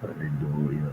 Aleluya.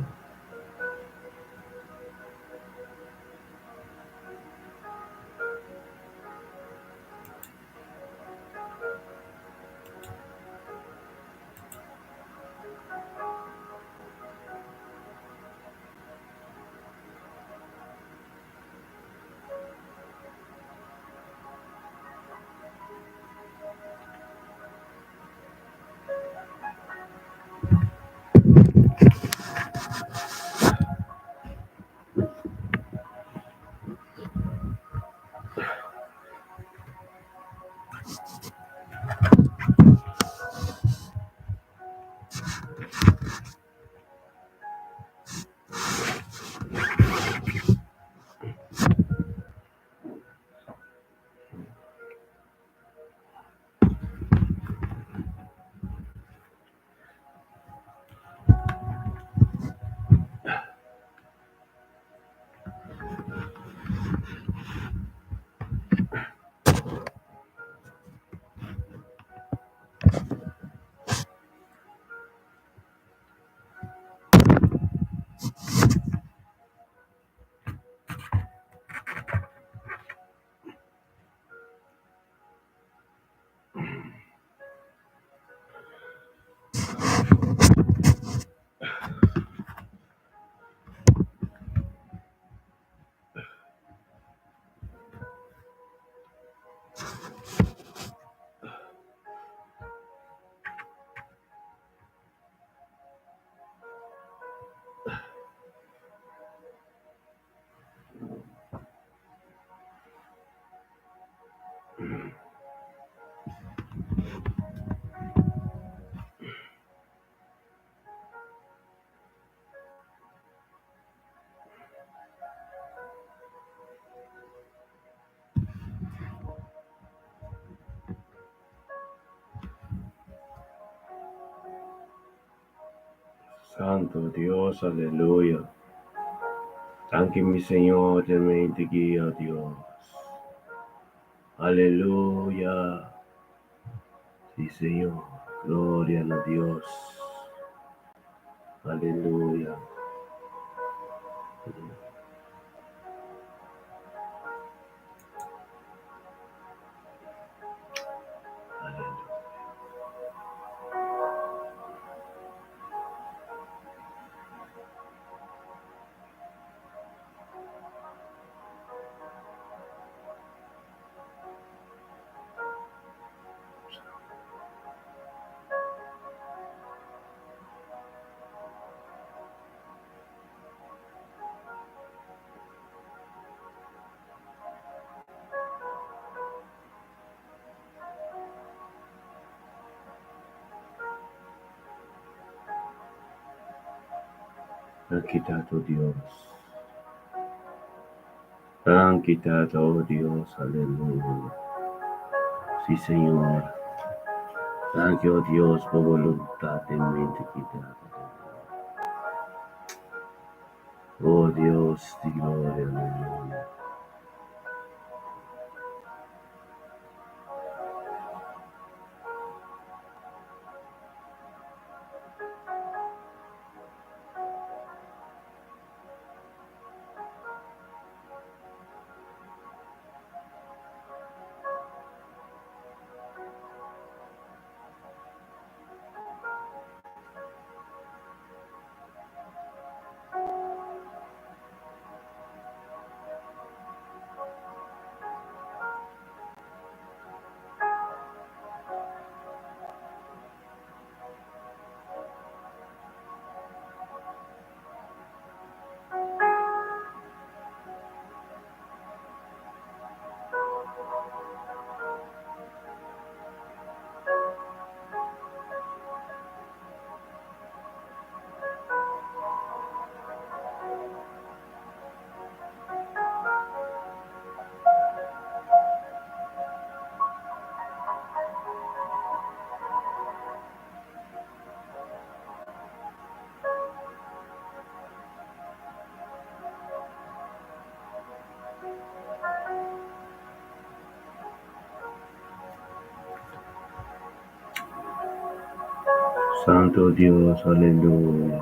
Santo Dios, aleluya. Danki mi Señor den mente guia, Dios. Aleluya. Sí, Señor. Gloria na Dios. Aleluya. Aleluya. Danki Tata, oh Dios. Danki Tata, oh Dios, aleluya. Sí, Señor. Danki, oh Dios, pa voluntad den mente ki Tata. Oh Dios di gloria, aleluya. Santo Dios, aleluya.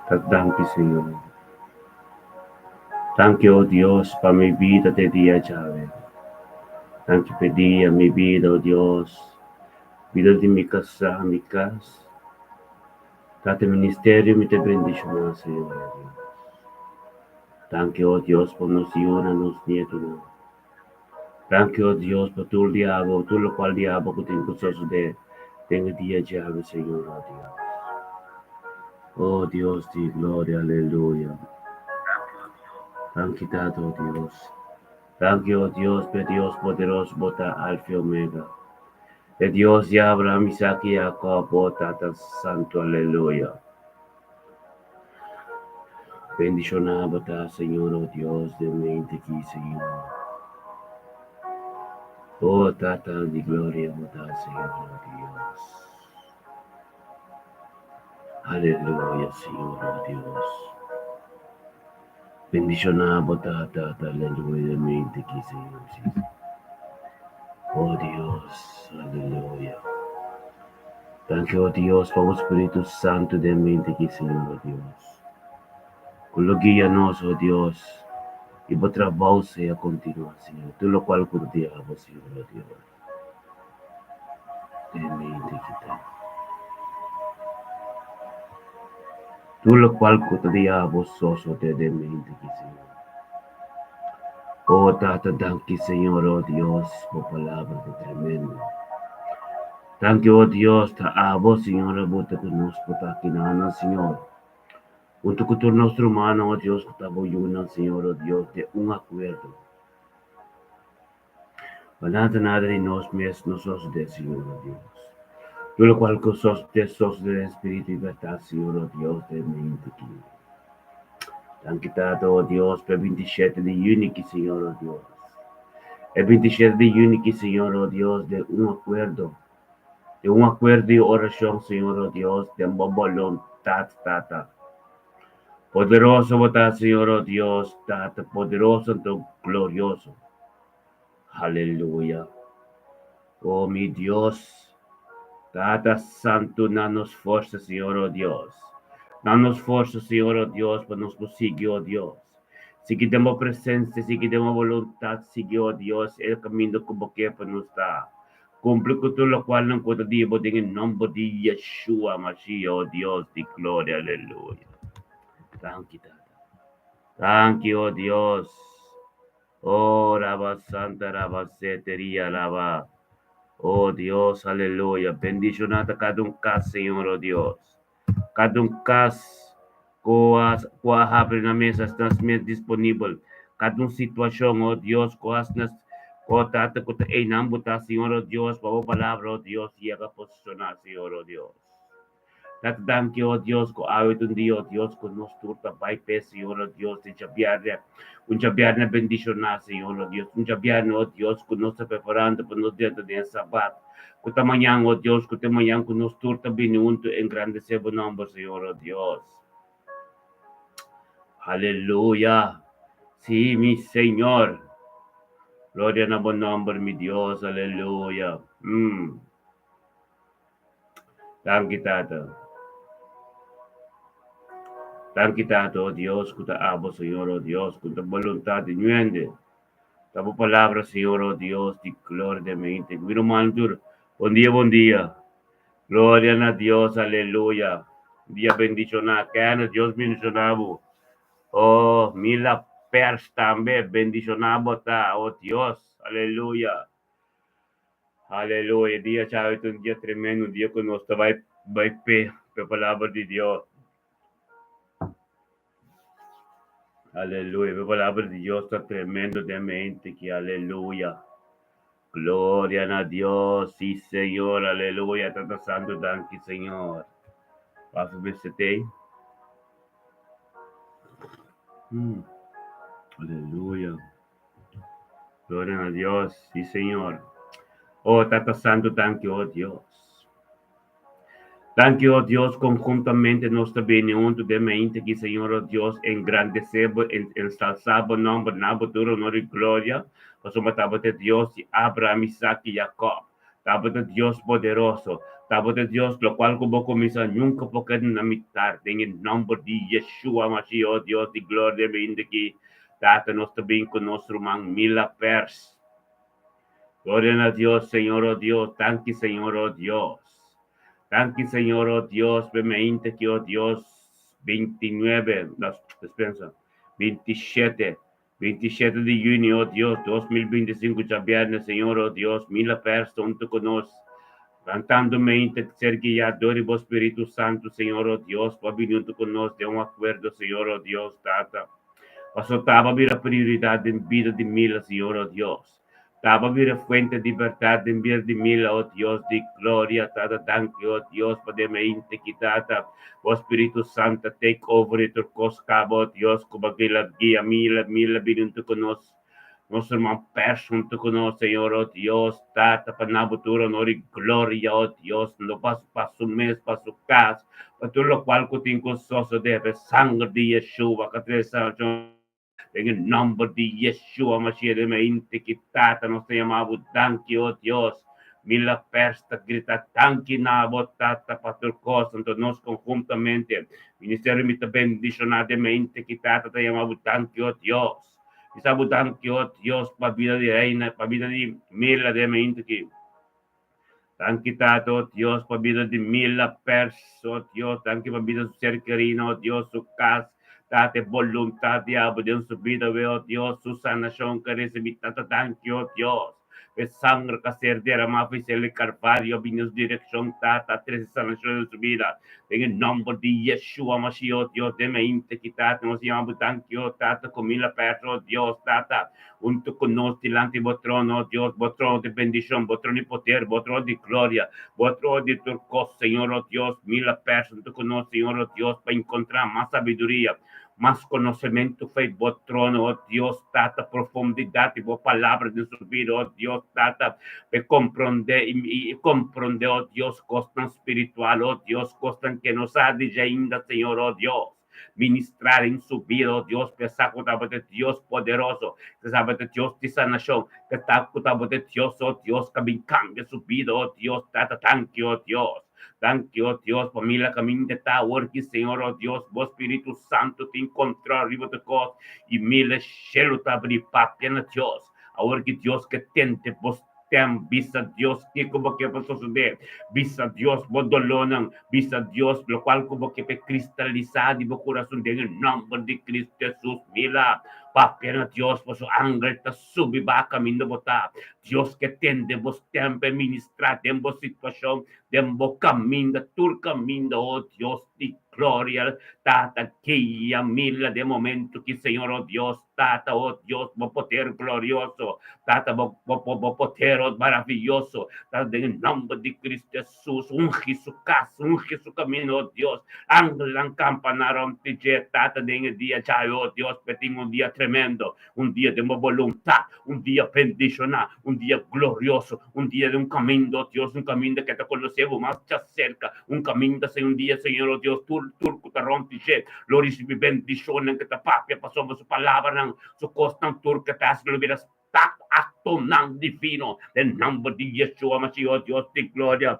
Tata danki Señor. Danki o Dios pa mi bida te dia djawe. Danki p'e dia mi bida o Dios, bida di mi kasá, mi kas. Tata ministerio mi ta bendishoná Señor o Dios. Danki o Dios pa nos yunan, nos nietonan. Danki o Dios pa tur diabo, tur lokual diabo ku tin ku sosodé den e dia djawe Señor o Dios. O Dios di gloria, aleluya. Danki Tata o Dios. Danki o Dios p'e Dios poderoso bo ta Alfa i Omega. E Dios di Abraham, Isaac i Jacob o Tata Santu, aleluya. Bendishoná bo ta, Señor, o Dios den mente aki, Señor. O Tata di gloria bo ta, Señor, o Dios. Aleluya, Señor, o Dios. Bendishoná bo ta, Tata, aleluya, den mente aki, Señor, sí, sí. O Dios, aleluya. Danki, o Dios, pa bo Spiritu Santu den mente aki, Señor, o Dios. Ku lo guia nos, o Dios, i bo trabou sea kontinuá, Señor, tur lokual ku ta di abo, Señor, o Dios. Den mente aki ta. Tur lokual ku ta di abo sosodé den mente aki, Señor. O Tata, danki, Señor, o Dios, bo palabra ta tremendo. Danki, o Dios, ta abo, Señor, a bota ku nos por ta aki nan, Señor. Huntu ku tur nos rumannan, o Dios, ku ta bo yunan, Señor, o Dios, den un akuerdo. Pa nada nada di nos mes no sosodé, Señor, o Dios. Tur lokual ku sosodé, sosodé den spiritu i bèrdat, Señor, o Dios, den mente aki. Danki, Tata, o Dios, pa e bintishete di yüni ki, Señor, o Dios. E bintishete di yüni ki, Señor, o Dios, den un akuerdo, den un akuerdo i orashon, Señor, o Dios, den bo boluntat, Tata. Poderoso bo ta, Señor, o Dios, Tata, poderoso anto glorioso. Haleluya. O mi Dios, Tata Santu, na nos forsa, Señor, o Dios. Na nos forsa, Señor, o Dios, pa nos por sigui, o Dios. Sigui den bo presencia, sigui den bo voluntad, sigui, o Dios, e caminda cu bo ke pa nos ta. Cumpli cu tur locual nan cu ta di bo den e nomber di Yeshua Mashiach, o Dios di gloria, aleluya. Danki, Tata. Danki, o Dios. Oh, Raba Santa, Raba Seteria, Raba. Oh Dios, aleluya. Bendiciona ta cada un cas, Señor, oh Dios. Cada un cas cu a, cu a habri na mesa sta mes disponibel. Cada un situacion, oh Dios, cu a cu tata cu ta einan bo ta, Señor, oh Dios, pa bo palabra, oh Dios, yega posiciona, Señor, oh Dios. Tata danki, oh Dios, ku awe ta un dia, oh Dios, ku nos tur ta bai p'e, Señor, oh Dios, di djabièrnè, un djabièrnè bendishoná, Señor, oh Dios, un djabièrnè, oh Dios, ku nos ta preparando pa nos drenta den e Sabat, ku ta mañan, oh Dios, ku ta mañan ku nos tur ta bini huntu engrandesé bo nòmber, Señor, oh Dios. Aleluya! Sí, mi Señor! Gloria na bo nòmber, mi Dios, aleluya! Mm. Danki Tata. Danki Tata, o Dios, ku ta abo, Señor, o Dios, ku ta boluntat di ñuende. Ta bo palabra, Señor, o Dios, di gloria den mente. Mi ruman tur, bon dia, bon dia. Gloria na Dios, aleluya. Dia bendishoná. Kenneth, Dios bendishoná bo. Oh, Mila Pers tambe, bendishoná bo ta, o Dios, aleluya. Aleluya, dia djawe ta un dia tremendo, un dia ku nos ta bai bai p'e p'e palabra di Dios. Aleluya, p'e palabra di Dios ta tremendo den mente ki, aleluya. Gloria na Dios, si Señor, aleluya, Tata Santu, danki Señor. Paso mester tei. Mm. Aleluya. Gloria na Dios, sí Señor. Oh Tata Santo, danki, oh Dios. Danki, oh Dios, conjuntamente nos ta bini hunto den mente aki, Señor, oh Dios, engrandece bo, ensalza bo nomber, na bo tur honor y gloria, pasobra tabata Dios di Abraham, Isaac y Jacob. Tabata Dios poderoso. Tabata Dios, lokual ku bo kuminsá nunka por keda na mitar. Den e nòmber di Yeshua Mashiach, o Dios di gloria, bini aki. Tata, nos ta bin ku nos ruman Mila Pers. Gloria na Dios, Señor, o Dios. Danki, Señor, o Dios. Danki, Señor, o Dios. Pe mainta aki, o Dios. 29, no, dispensa, 27, 27 di yüni, o Dios, 2025, djabièrnè, Señor, o Dios, Mila Pers ta huntu ku nos, lantando mainta, ser guiá dor di bo Spiritu Santu, Señor, o Dios, pa bini huntu ku nos den un akuerdo, Señor, o Dios, Tata. Paso taba bira prioridat den bida di Mila, Señor, o Dios. Taba bira fuente di bèrdat den bida di Mila, o Dios di gloria, Tata, danki, o Dios, pa den mainta ki, Tata, bo Spiritu Santu take over i tur kos kaba, o Dios, ku bo guia guia Mila, Mila bini huntu ku nos, nos ruman Pers huntu ku nos, Señor, o Dios, Tata, pa na bo tur honor i gloria, o Dios, no pa pa su mes, pa su kas, pa tur lokual ku tin ku sosodé, pa e sanger di Yeshua ka trese sanashon. Den e nòmber di Yeshua Mashiach den mainti ki Tata nos ta yama bo danki, o Dios. Mila pers ta grita danki na bo Tata pa tur kos. Anto nos konhuntamente, Ministerio Mi Ta Bendishoná den mainti ki Tata ta yama bo danki, o Dios. Bisa bo danki, o Dios, pa bida di Reina, pa bida di Mila den mainti ki. Danki Tata, o Dios, pa bida di Mila Pers, o Dios, danki pa bida su ser kerina, o Dios, su kas, Tata, e boluntat di abo den su bida, we, o Dios, su sanashon ku a risibí, Tata, danki, o Dios, pa e sanger ku a ser deramá pa Isel di Kalvario bini den su direkshon, Tata, a trese sanashon den su bida. Den e nòmber di Yeshua Mashiach, o Dios, den mainta ki, Tata, nos yama bo danki, o Tata, ku Mila Pers, o Dios, Tata, Huntu ku nos dilanti bo trono, o Dios, bo trono di bendishon, bo trono di poder, bo trono di gloria, bo trono di tur kos, Señor, o Dios, mila pers huntu ku nos, Señor, o Dios, pa enkontrá mas sabiduria, mas konosementu fei bo trono, o Dios, Tata, profundidat di bo palabra den su bida, o Dios, Tata, pa e komprondé i komprondé, o Dios, kosnan spiritual, o Dios, kosnan ke no sa di dje ainda, Señor, o Dios. Ministrá den su bida, oh Dios, p'e sa ku tabata Dios poderoso, ku tabata Dios di sanashon, ku ta ku tabata Dios, oh Dios, ku a bin kambia su bida, oh Dios, Tata, danki, oh Dios. Danki, oh Dios, pa mira kaminda ta awor ki, Señor, oh Dios, bo Spiritu Santu tin kontrol riba tur kos, i mira shelu ta abrí, papia na Dios. Awor ki Dios ke tende bo Tem, bisa Dios kiko bo ke pa sosodé. Bisa Dios bo dolónan. Bisa Dios lokual ku bo ke pa e kristalisá di bo kurason den e nòmber di Kristu Hesus. Mira, papia na Dios pasobra angel ta subi baha kaminda bo ta. Dios ke tende bo stèm pa e ministrá den bo situashon, den bo kaminda, tur kaminda. O Dios di gloria, Tata, guia mira den momento ki, Señor, o Dios, Tata, oh Dios, bo poder glorioso. Tata, bo, bo, bo, bo poder, oh maravilloso. Tata, den e nomber di Cristo Jesus, ungi su cas, ungi su camino, oh Dios. Angelnan campa na rond di dje, Tata, den e dia djai, oh Dios, pe tin un dia tremendo, un dia den bo boluntad, un dia bendicioná, un dia glorioso, un dia den un caminda, oh Dios, un caminda ke ta conoce bo mas djacerca, un caminda, Señor, un dia, Señor, oh Dios, tur, tur cu ta rond di dje, Lo risibí bendishonnan ku ta papia pasobra su palabranan, su kosnan tur ku ta hasi lo bira aktonan divino. Den nòmber di Yeshua Mashiach, Dios di gloria.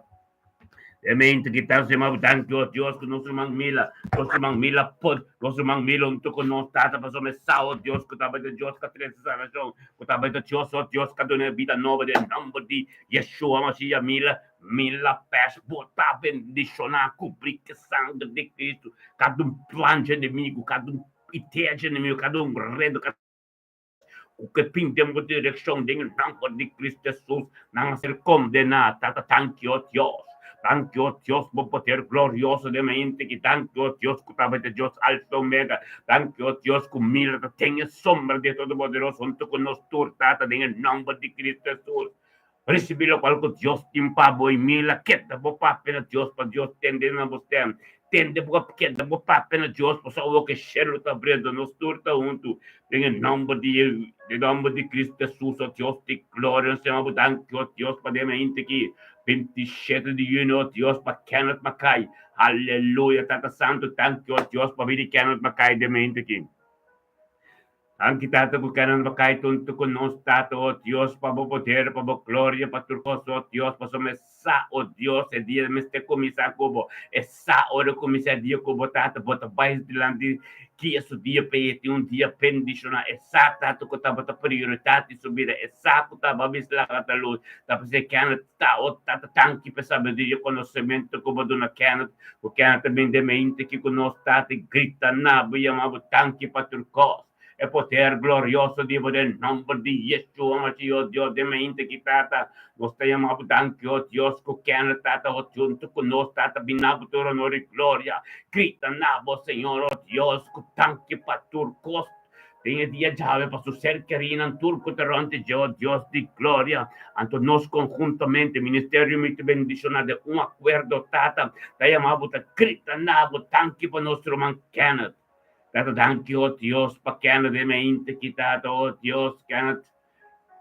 E mente ki ta hasi mau danki, o Dios, ku nos ruman Mila, nos ruman Mila por, nos ruman Mila huntu ku nos, Tata, pasobra e sa, o Dios, ku tabata Dios ku a trese sanashon, ku tabata Dios, o Dios, ku a duna e bida nobo den nòmber di Yeshua Mashiach. Mila Mila pes bo ta bendishoná kubrí ku sanger di Kristu kada un plan dje enemigu, kada un idea dje enemigu, kada un redo ku ke bin den bo direkshon den e nòmber di Kristu Hesus nan a ser kondená. Tata danki o Dios, danki o Dios bo poder glorioso den mente ki danki o Dios ku tabata Dios Alfa Omega, danki o Dios ku mira ta ten e sombra di e Todopoderoso huntu ku nos tur Tata den e nòmber di Kristu Hesus. Risibí lokual ku Dios tin pa bo i mira keda bo papia na Dios pa Dios tende na bo stem. Tende bo keda bo papia na Dios pasobra awor ku shelu ta abriendo nos tur ta huntu den e nòmber di den nòmber di Kristu Hesus o Dios di gloria nos yama bo danki o Dios pa den mainta aki 27 di yüni o Dios pa Kenneth Mackay aleluya Tata Santu danki o Dios pa bini Kenneth Mackay den mainta aki. Danki Tata ku kènan pa kai huntu ku nos, Tata, o Dios, pa bo poder, pa bo gloria, pa tur kos, o Dios, pasobra e sa, o Dios, e dia mester kuminsá ku bo, e sa ora kuminsá e dia ku bo, Tata, bo ta bai dilanti kia su dia pa e tin un dia bendishoná, e sa, Tata, ku tabata prioridat di su bida, e sa ku tabata bisa laga ta lus, ta p'esei Kenneth ta, o Tata, danki pa e sabiduria i konosementu ku bo duna Kenneth, ku Kenneth ta bin den mente ki ku nos, Tata, i grita na bo i yama bo danki pa tur kos. E poder glorioso di bo den nomber di Yeshua Mashiach, o Dios, den mainta ki Tata, nos ta yama bo danki, o Dios, ku kende Tata o huntu ku nos, Tata, bin na bo tur honor i gloria. Grita na bo, Señor, o Dios, ku danki pa tur kos den e dia djawe, pa su ser kerinan tur ku ta rònt dje, o Dios di gloria. Anto nos konhuntamente, Ministerio Mi ta bendishoná den un akuerdo, Tata, ta yama bo, ta grita na bo, danki pa nos ruman Kenneth. Tata danki oh Dios pa Kenneth e mente ki tata oh Dios Kenneth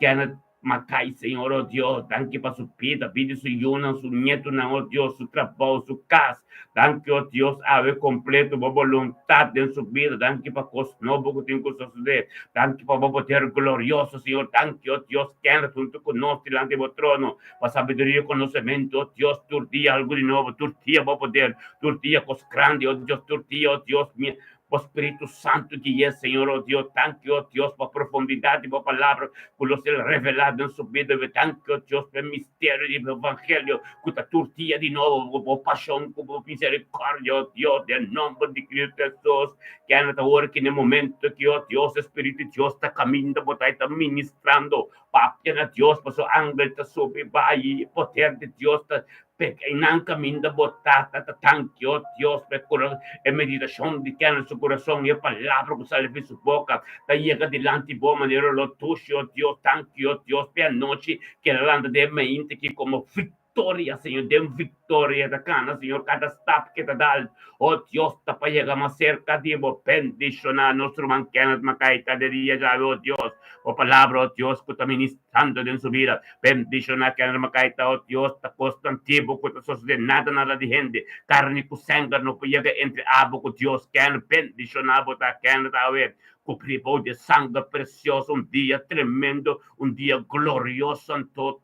Kenneth Makai Señor oh Dios danki pa su bida bida su yunan su nietunan oh Dios su trabou su kas danki oh Dios awe kompleto bo boluntat den su bida danki pa kos nobo ku tin ku sosode danki pa bo poder glorioso Señor danki oh Dios Kenneth huntu ku nos dilanti bo trono pa sabiduria i konosementu oh Dios tur dia algu di nobo tur dia bo poder Tur dia kos grandi, oh Dios, tur dia, oh Dios, mi bo Spiritu Santu gui'é, Señor, oh Dios. Danki, oh Dios, pa profundidat di bo Palabra ku lo ser revelá den su bida. Danki, oh Dios, pa e misterio di bo Evangelio ku ta tur dia di nobo ku bo pashon, ku bo miserikòrdia, oh Dios, den nòmber di Kristu Hesus. Kende ta ora ki na e momento aki, oh Dios, e Spiritu di Dios ta kaminda bo ta i ta ministrando. Papia na Dios, pasobra angel ta subi bai i e poder di Dios ta P'e nan kaminda bo Tata ta tanki, o Dios, p'e kura e meditashon di kende su kurason i e palabra ku sali fi su boka ta yega dilanti bo manera lo dushi, o Dios. Tanki, o Dios, p'e anochi keda lanta den mainta aki komo viktoria, Señor, den viktoria ta kana, Señor, kada stap ke ta dal, o Dios, ta pa yega mas serka di bo. Bendishoná nos ruman Kenneth Makai kada dia djawe, o Dios. Bo palabra, o Dios, ku ta ministrando den su bida. Bendishoná ken rema kai ta, o Dios, ta kosnan tiempo ku ta sosodé nada nada di hende. Karni ku sanger no por yega entre abo ku Dios. Ken bendishoná bo ta, ken ta awe kubrí bou di e sanger presioso. Un dia tremendo, un dia glorioso anto.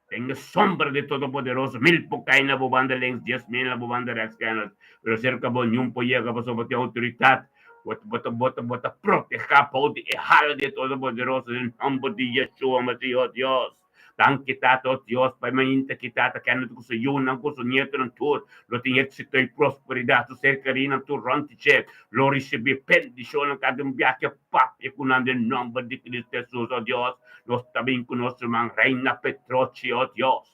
Den e sombra di Todopoderoso, mil por kai na bo banda links, 10,000 na bo banda rechts, Kenneth, pero serka bo niun por yega pasobra bo tin outoritat. Bo ta, bo ta, bo ta, bo ta protehá bou di e hala di e Todopoderoso den nòmber di Yeshua Masiha, Dios. Danki, Tata, o Dios, pa e mainta ki Tata Kenneth ku su yunan, ku su nietonan tur lo tin éksito i prosperidat, su ser kerinan tur rònt di dje lo risibí bendishonnan kada un biaha papia ku nan den nòmber di Kristu Hesus, o Dios. Nos ta bin ku nos ruman Reina Petrochi, o Dios.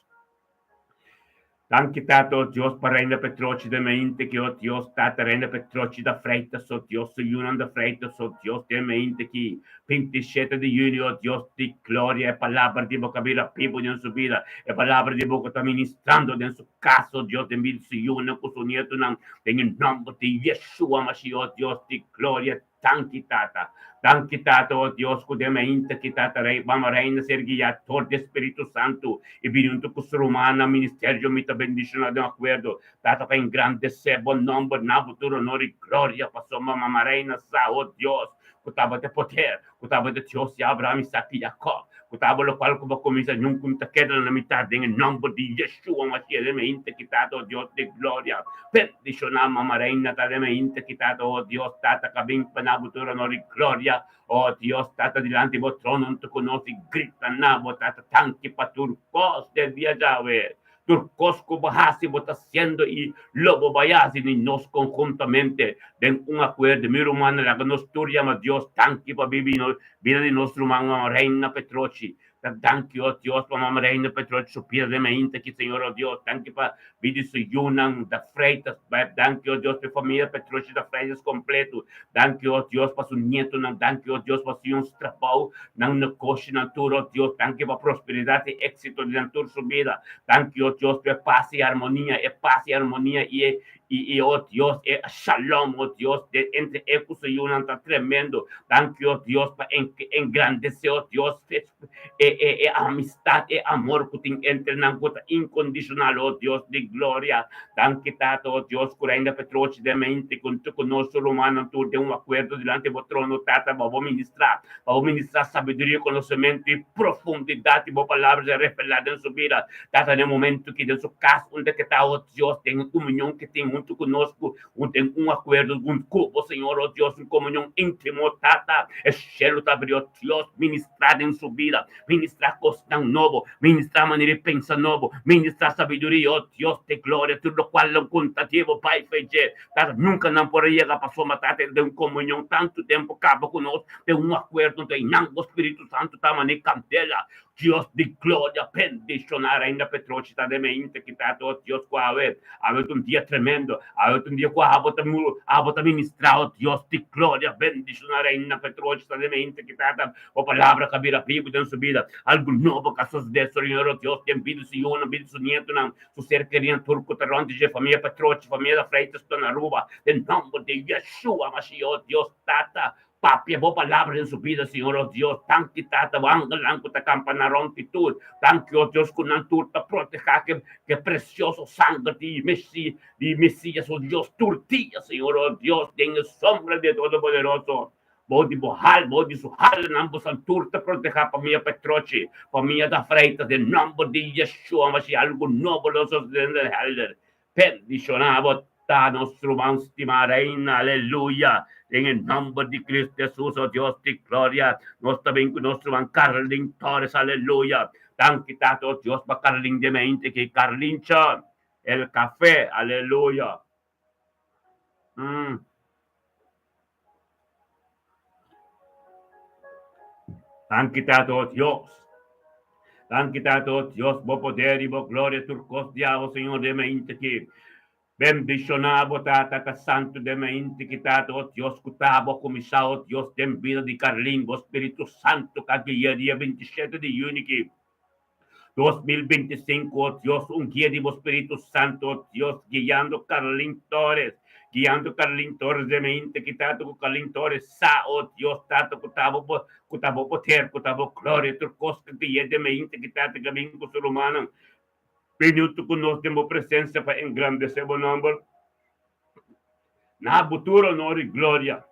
Danki Tata, o Dios, pa Reina Petrochi den mente ki, o Dios, Tata Reina Petrochi da Freitas, o Dios, su yunan da Freitas, o Dios, den mente ki 27 di yüni, o Dios di gloria, e palabra di bo ka bira bibu den su bida, e palabra di bo ku ta ministrando den su kas, o Dios, den bida di su yunan ku su nietunan, den e nòmber di Yeshua Mashiach, o Dios di gloria. Danki Tata. Danki Tata, o Dios, ku den mainta ki Tata Rei bam Reina ser guiá tor di e Spiritu Santu i bini huntu ku su rumannan ministerio mi ta bendishoná den akuerdo Tata pa engrandesé bo nòmber na bo tur honor i gloria pasobra Mama Reina sa, o Dios, ku tabata e poder ku tabata Dios di Abraham, Isaac i Jacob ku tabata lokual ku bo kuminsá nunka no ta keda na mitat den e nòmber di Yeshua Mashiach den mainta ki Tata, o Dios di gloria. Bendishoná Mama Reina ta den mainta ki Tata, o Dios Tata ka bin pa na bo tur honor i gloria, o Dios Tata dilanti bo trono huntu ku nos i grita na bo Tata danki pa tur kos den dia djawe, tur kos ku bo hasi bo ta siendo i lo bo bai hasi ni nos konhuntamente den un akuerdo. Mi rumannan laga nos tur yama Dios danki pa bibi bida di nos ruman Mama Reina Petrochi. Ta danki, o Dios, pa Mama Reina Petrochi su bida den mainta aki, Señor, o Dios. Danki pa bida di su yunan, da Freitas. Danki, o Dios, pa e familia Petrochi da Freitas kompleto. Danki, o Dios, pa su nietonan. Danki, o Dios, pa su yun su trabou, nan negoshinan tur, o Dios. Danki pa prosperidat i éksito di nan tur su bida. Danki, o Dios, pa e pas i armonia, e pas i armonia i e. I, oh Dios, e shalom, oh Dios, de entre e ku su yunan ta tremendo. Danki, oh Dios, pa engrandesé, oh Dios, e, e, e amistat, e amor ku tin entre nan ku ta inkondishonal, oh Dios di gloria. Danki, Tata, oh Dios, ku Reina Petrochi den mente kuntu ku nos rumannan tur den un akuerdo dilanti bo trono, Tata, pa bo ministrá, pa bo ministrá sabiduria, konosementu i profundidat di bo palabra ser revelá den su bida. Tata, den momentu ki den su kas unda ke ta, oh Dios, den e komunion ke tin huntu ku nos, ku den un akuerdo huntu ku bo, Señor, oh Dios, un komunion íntimo, Tata, e shelu ta abri, oh Dios, ministrá den su bida, ministrá kosnan nobo, ministrá manera di pensa nobo, ministrá sabiduria, oh Dios di gloria, tur lokual lo konta di bo Pai fe dje. Tata, nunka nan por a yega pasobra Tata den un komunion tantu tempu kaba ku nos den un akuerdo, nto einan bo Spiritu Santu ta manera kandela. Dios di gloria, bendiciona Reina Petrochi ta den mente ki Tata, oh Dios, cu awe, awe ta un dia tremendo, awe ta un dia cu abo ta abo ta ministra, oh Dios di gloria, bendiciona Reina Petrochi ta den mente ki Tata, bo palabra ka bira bibu den su bida, algo nobo ka sosode, Señor, oh Dios, den bida su yunan, bida su nietonan, su ser kerinan, tur cu ta rond di dje, famia Petrochi, famia da Freitas ta na Aruba, den nomber di Yeshua Mashiach, oh Dios, Tata, Papia bo palabra den su bida, Señor, oh Dios. Danki, Tata, bo angelnan ku ta kampa na rònt di tur. Danki, oh Dios, ku nan tur ta protehá ke ke presioso sanger di Mesi di Mesias, oh Dios, tur dia, Señor, oh Dios, den e sombra di e Todopoderoso. Bo di bo hal, bo di su halanan, bosan tur ta protehá famia Petrochi, famia da Freitas, den nòmber di Yeshua Mashiach, algu nobo lo sosodé den Helder. Bendishoná bo ta nos ruman stimá Reina, aleluya! Den e nòmber di Cristo Hesus, o Dios di gloria, nos ta bin ku nos ruman Carlin Torres, aleluya! Danki Tata, o Dios, pa Carlin den mente ki Carlincho, el café, aleluya! Mm. Danki Tata, o Dios. Danki Tata, o Dios, bo poder i bo gloria tur kos di abo, Señor, den mainta ki. Bendishoná bo, Tata, Tata Santu, den mainta ki, Tata, o Dios, ku ta bo kuminsá, o Dios, den bida di Carlin, bo Spiritu Santu ka guia dia 27 di yüni ki. 2025, o Dios, un guia di bo Spiritu Santu, o Dios, guiando Carlin Torres, guiando Carlin Torres den mente ki Tata ku Carlin Torres sa, o Dios, Tata, ku ta bo ku ta bo poder, ku ta bo gloria, tur kos ku guia den mente ki Tata ka bin ku su rumannan bini huntu ku nos den bo presensia pa engrandesé bo nòmber na bo tur honor i gloria.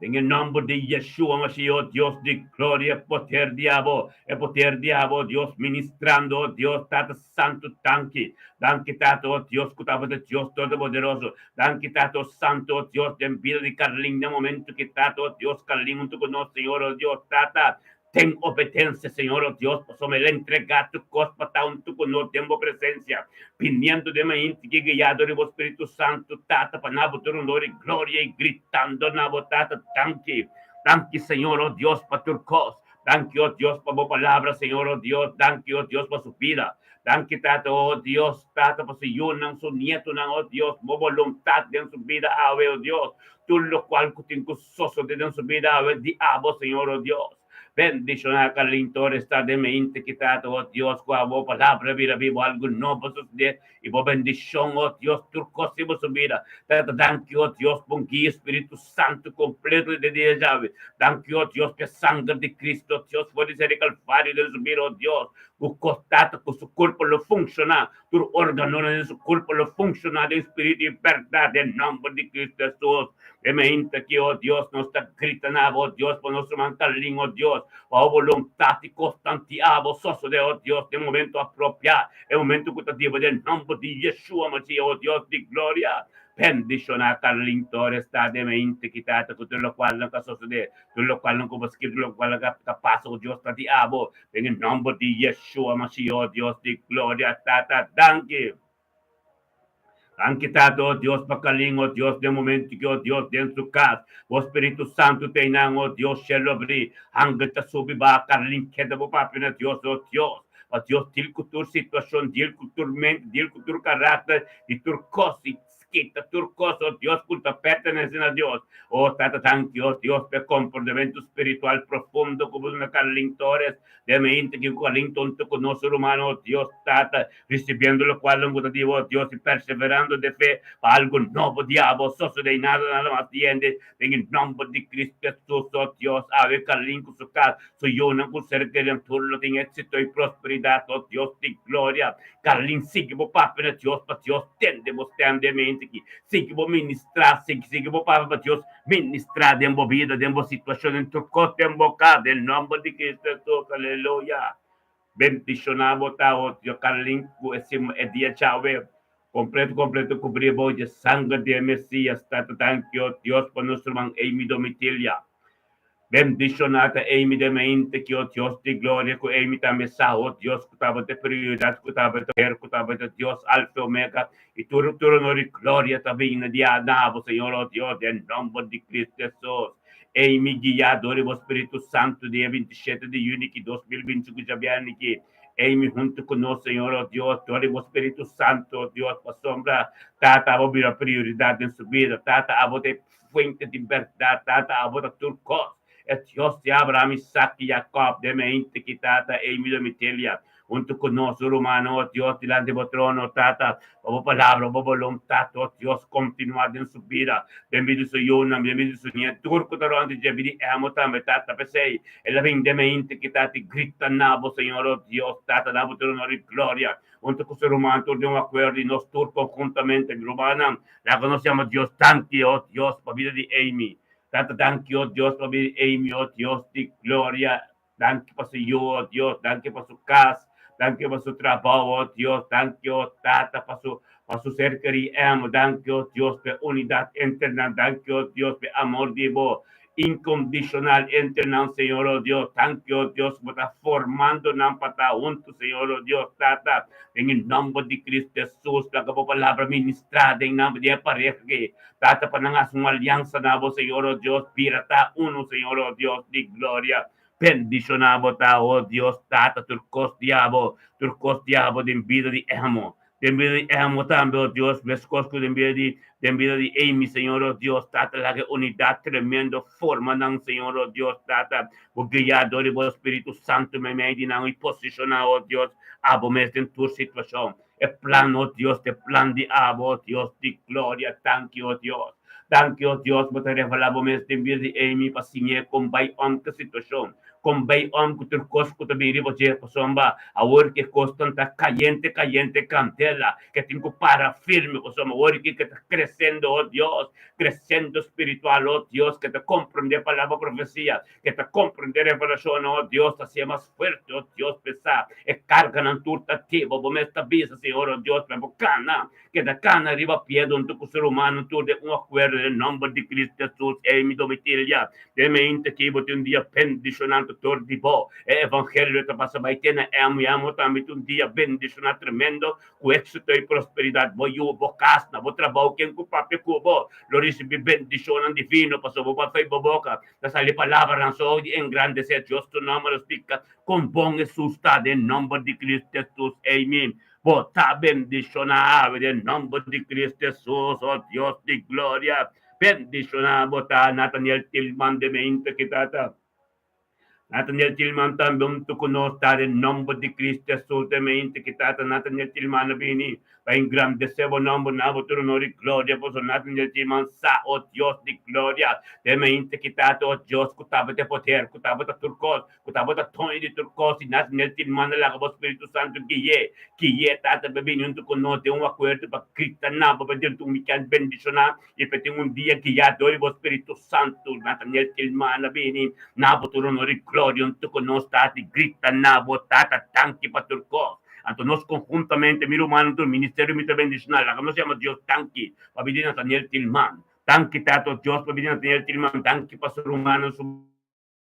Den e nòmber di Yeshua Mashiach, o Dios di gloria, e poder di abo, e poder di abo, o Dios, ministrando, o Dios, Tata Santu, danki. Danki, Tata, o Dios, ku tabata Dios Todopoderoso. Danki, Tata, o Santu, o Dios, den bida di Carlin, den momento ki, Tata, o Dios, Carlin huntu ku nos, Señor, o Dios, Tata, Den obedensia, Señor, o Dios, pasobra el a entregá tur kos pa ta huntu ku nos den bo presensia, biniendo den mainti ki guiado di bo Spiritu Santu, Tata, pa na bo tur honor i gloria i gritando na bo, Tata, danki. Danki, Señor, o Dios, pa tur kos. Danki, o Dios, pa bo palabra, Señor, o Dios. Danki, o Dios, pa su bida. Danki, Tata, o Dios, Tata, pa su yunan, su nietunan, o Dios, bo boluntat den su bida awe, o Dios. Tur lokual ku tin ku sosode den su bida awe di abo, Señor, o Dios. Bendishoná Carlin Torres ta den mente ki Tata, o Dios, ku abo palabra bira bibo algu nobo sosode i bo bendishon, o Dios, tur kos den bo su bida. Tata, danki, o Dios, pa un guia Spiritu Santu kompleto den dia djawe. Danki, o Dios, pa e sanger di Cristo, o Dios, for di ser di Kalvario den su bida, o Dios, ku kos, Tata, ku su kurpo lo funshoná. Tur órganonan den su kurpo lo funshoná den spiritu i bèrdat den nòmber di Kristu Hesus. E mainta aki, o Dios, nos ta grita na bo, o Dios, pa nos ruman Carlin, o Dios, pa bo boluntat i kosnan ti abo sosodé, o Dios, den momento apropiá, e momento ku ta diba den nòmber di Yeshua Masiah, o Dios di gloria. Bendishoná Carlin Torres ta den mainta aki, Tata, ku tur lokual nan ta sosodé, tur lokual nan ku bo skirbi, tur lokual nan ta pasa, o Dios, ta di abo. Den e nomber di Yeshua Mashiach, o Dios di gloria, Tata, danki. Danki, Tata, o Dios, pa Kalin, o Dios, den momento ki, o Dios, den su kas, bo Spiritu Santu ta einan, o Dios, shelu abri, angel ta subi baha, Karlin keda bo papia na Dios, o Dios, pa Dios dil ku tur situashon, dil ku tur mente, dil ku tur karakter, di tur kos, i. Kita tur kos, oh Dios, ku ta pertenesé na Dios. Oh Tata, danki, oh Dios, pa e komportamentu spiritual profundo ku bo duna Carlin Torres den mente ki ku Carlin tonto ku nos ruman, oh Dios, Tata, risibiendo lokual nan ku ta di bo, oh Dios, i perseverando den fe pa algu nobo di abo sosodé i nada nada mas di hende den e nòmber di Cristo Hesus, oh Dios, awe Carlin ku su kas, su yunan ku ser kerinan tur lo tin éksito i prosperidat, oh Dios di gloria. Carlin sigui bo papia na Dios pa Dios tende bo stem den mente aki. Sigui bo ministra, sigui sigui bo papia pa Dios ministra den bo bida, den bo situacion, den tur cos den bo cas, den nomber di Cristo Jesus. Aleluya. Bendiciona bo ta, oh Dios. Carlin cu e sima e dia djawe completo completo cubri bo dje sanger di e Mesias. Tata danki, oh Dios, pa nos ruman Amy Domitilia. Bendishoná ta Amy den mente ki o Dios di gloria ku Amy tambe sa o Dios ku tabata e prioridat ku tabata poder ku tabata Dios Alfa i Omega i tur tur honor i gloria ta bin na dia na bo Señor o Dios den nomber di Cristo Jesus Amy guiá dor di bo Spiritu Santu dia 27 di juni ki 2025 djabièrnè ki Amy huntu ku nos Señor o Dios dor di bo Spiritu Santu o Dios pasobra Tata abo bira prioridat den su bida Tata abo ta e Fuente di berdad, Tata, abo ta tur cos. E Dios di Abraham, Isaac i Jacob, den mente ki Tata, ei mi domicilia, huntu cu nos, su rumannan, o Dios, dilanti bo trono, o Tata, pa bo palabra, bo boluntad, o Dios, continua den su bida, den bida di su yunan, den bida di su niet, tur cu ta rond di dje, bida di emo tambe, Tata. P'esei, el a bin den mente ki Tata i grita na bo, Señor, o Dios, Tata, na bo tur honor i gloria. Huntu ku su ruman tur den un akuerdo i nos tur konhuntamente, mi rumannan, laga nos yama Dios danki, o Dios, pa bida di Amy. Tata, danki, o Dios, pa bida di Amy, o Dios di gloria. Danki pa su yu, o Dios, danki pa su kas, danki pa su trabou, o Dios, danki, o Tata, pa su pa su ser kerí Emo, danki, o Dios, pa e unidat entre nan, danki, o Dios, pa e amor di bo. Inkondishonal entre nan, Señor, o Dios. Danki, o Dios, bo ta formando nan pa ta huntu, Señor, o Dios. Tata, den e nòmber di Cristo Hesus, laga bo palabra ministrá den nan di e pareha aki, Tata, pa nan hasi un aliansa na bo, Señor, o Dios, bira ta unu, Señor, o Dios di gloria. Bendishoná bo ta, o Dios, Tata, tur kos di abo, tur kos di abo den bida di Emo. Den bida di Emo tambe, o Dios, meskos ku den bida di den bida di Amy, Señor, o Dios, Tata, laga e unidat tremendo forma nan, Señor, o Dios, Tata, bo guiá dor di bo Spiritu Santu meimei di nan i posishoná, o Dios, abo mes den tur situashon. E plan, o Dios, ta e plan di abo, o Dios di gloria. Danki, o Dios. Danki, o Dios, bo ta revelá bo mes den bida di Amy pa siñ'é kon bai om ku e situashon. Kon bay om ku tur kos ku ta bin riba dje, pasobra awor ki e kosnan ta kayente kayente kandela ke tin ku para firme, pasobra awor ki ke ta kresendo, o Dios, kresendo spiritual, o Dios, ke ta komprende palabra profesia, ke ta komprende revelashonnan, o Dios, ta sea mas fuerte, o Dios, p'esá e karganan tur ta tiba, bo mes ta bisa, Señor, o Dios, pa bo kana, keda kana riba pie huntu ku ser humano tur den un akuerdo den nòmber di Cristo Hesus. Ey mi domitilia, den mente ki bo tin un dia bendishonante tur di bo. E evangelio ta pasa bai te na emo i emo tambe tin un dia bendishoná tremendo ku éksito i prosperidat. Bo yu, bo kas, na bo trabou, ken ku papia ku bo lo risibí bendishonnan divino pasobra bo a fei bo boka ta sali palabranan so di engrandesé Dios su nòmber. Lo splika kon bon Hesus ta den nòmber di Cristo Hesus. Amen. Bo ta bendishoná awe den nòmber di Cristo Hesus, o Dios di gloria. Bendishoná bo ta, Nathaniel Tilman de mente ki tata. Nathaniel Tilman tambe huntu ku nos ta den nòmber di Cristo Hesus de mente ki tata. Nathaniel Tilman a bini pa engrandesé bo nòmber na bo tur honor i gloria, pasobra Nathaniel Tilman sa, o Dios di gloria, de mente ki tata, o Dios ku tabata e poder, ku tabata tur kos, Ku tabata toño di tur kos i nas nel tin manda laga bo Spiritu Santu gui'é. Gui'é, Tata, pa bini huntu ku nos den un akuerdo pa grita na bo pa dentro un wikènt bendishoná i pa tin un dia guiá dor di bo Spiritu Santu. Nathaniel Tilman a bini na bo tur honor i gloria huntu ku nos, Tata, i grita na bo, Tata, danki pa tur kos. Anto nos konhuntamente, mi rumannan tur ministerio mi ta bendishoná. Laga nos yama Dios danki pa bini Nathaniel Tilman. Danki, Tata, Dios, pa bini Nathaniel Tilman. Danki pa su rumannan, su.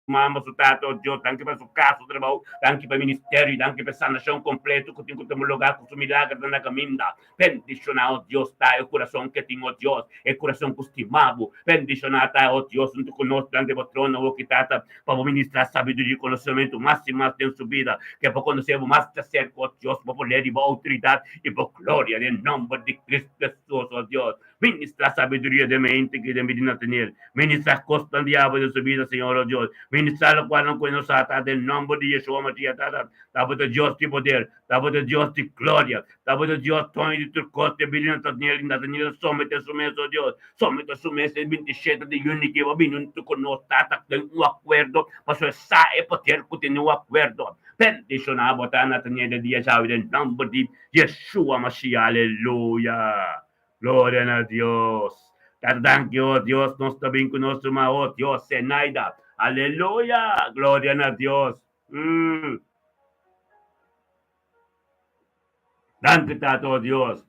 Mama, su tata, oh Dios, danki pa su kas, su trabou, danki pa e ministerio i danki pa e sanashon kompleto ku tin ku tuma lugá ku su milagernan na kaminda. Bendishoná, oh Dios, ta e kurason ke tin, oh Dios, e kurason ku stima bo. Bendishoná ta, oh Dios, huntu ku nos dilanti bo trono, awoki, Tata, pa bo ministrá sabiduria i konosementu mas i mas den su bida, ke bo konosé bo mas djaserka, oh Dios, bo poder i bo outoridat i bo gloria, den nòmber di Cristo Hesus, oh Dios. Ministrá sabiduria den mente ki den bida Nathaniel. Ministrá kosnan di abo den su bida, Señor, o Dios. Ministrá lokual nan ku e no sa, Tata, den nòmber di Yeshua Mashiach, Tata. Ta bo ta Dios di poder, ta bo ta Dios di gloria, ta bo ta Dios doño di tur kos den bida Nathaniel i Nathaniel a someté su mes, o Dios. Someté su mes e 27 di yüni ki bo a bini huntu ku nos, Tata, den un akuerdo, pasobra e sa e poder ku tin den un akuerdo. Bendishoná bo ta, Nathaniel, den dia djawe, den nòmber di Yeshua Mashiach. Aleluya! Gloria na Dios. Tata danki oh Dios nos ta bin ku nos ruman oh Dios Zenaida. Aleluya. Gloria na Dios. Mm. Danki Tata oh Dios.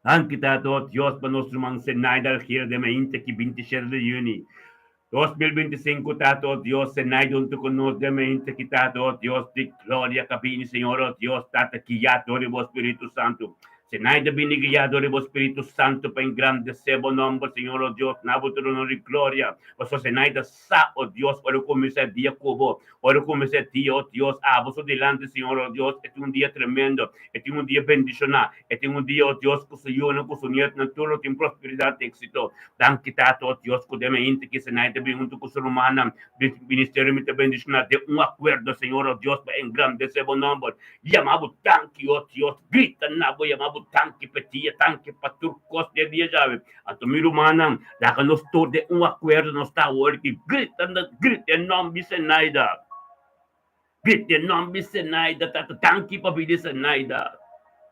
Danki Tata oh Dios pa nos ruman Zenaida Algira den mainta ki 27 di juni 2025 Tata oh Dios Zenaida huntu ku nos den mainta ki Tata oh Dios di gloria ka bini Señor oh Dios Tata guia dor di bo Spiritu Santu Zenaida bini guia dor di bo Spiritu Santu pa engrandece bo nomber Señor oh Dios na bo trono di gloria pasobra Zenaida sa oh Dios ora kuminsá e dia ku bo ora kuminsá e dia oh Dios abo su dilanti Señor oh Dios e tin un dia tremendo e tin un dia bendishoná E tin un dia, o Dios, ku su yunan, ku su nietnan, tur lo tin prosperidat i éksito. Danki, Tata, o Dios, ku den e hende ki Senai ta bin huntu ku su rumannan di ministerio mi ta bendishoná den un akuerdo, Señor, o Dios, pa engrandesé bo nòmber. Yama bo danki, o Dios, grita na bo, yama bo danki pa e dia, danki pa tur kos den e dia djawe. Anto mi rumannan, laga nos tur den un akuerdo nos ta awor ki grita, grita e nòmber di Senaida. Grita e nòmber di Senaida, Tata, danki pa bida di Senaida.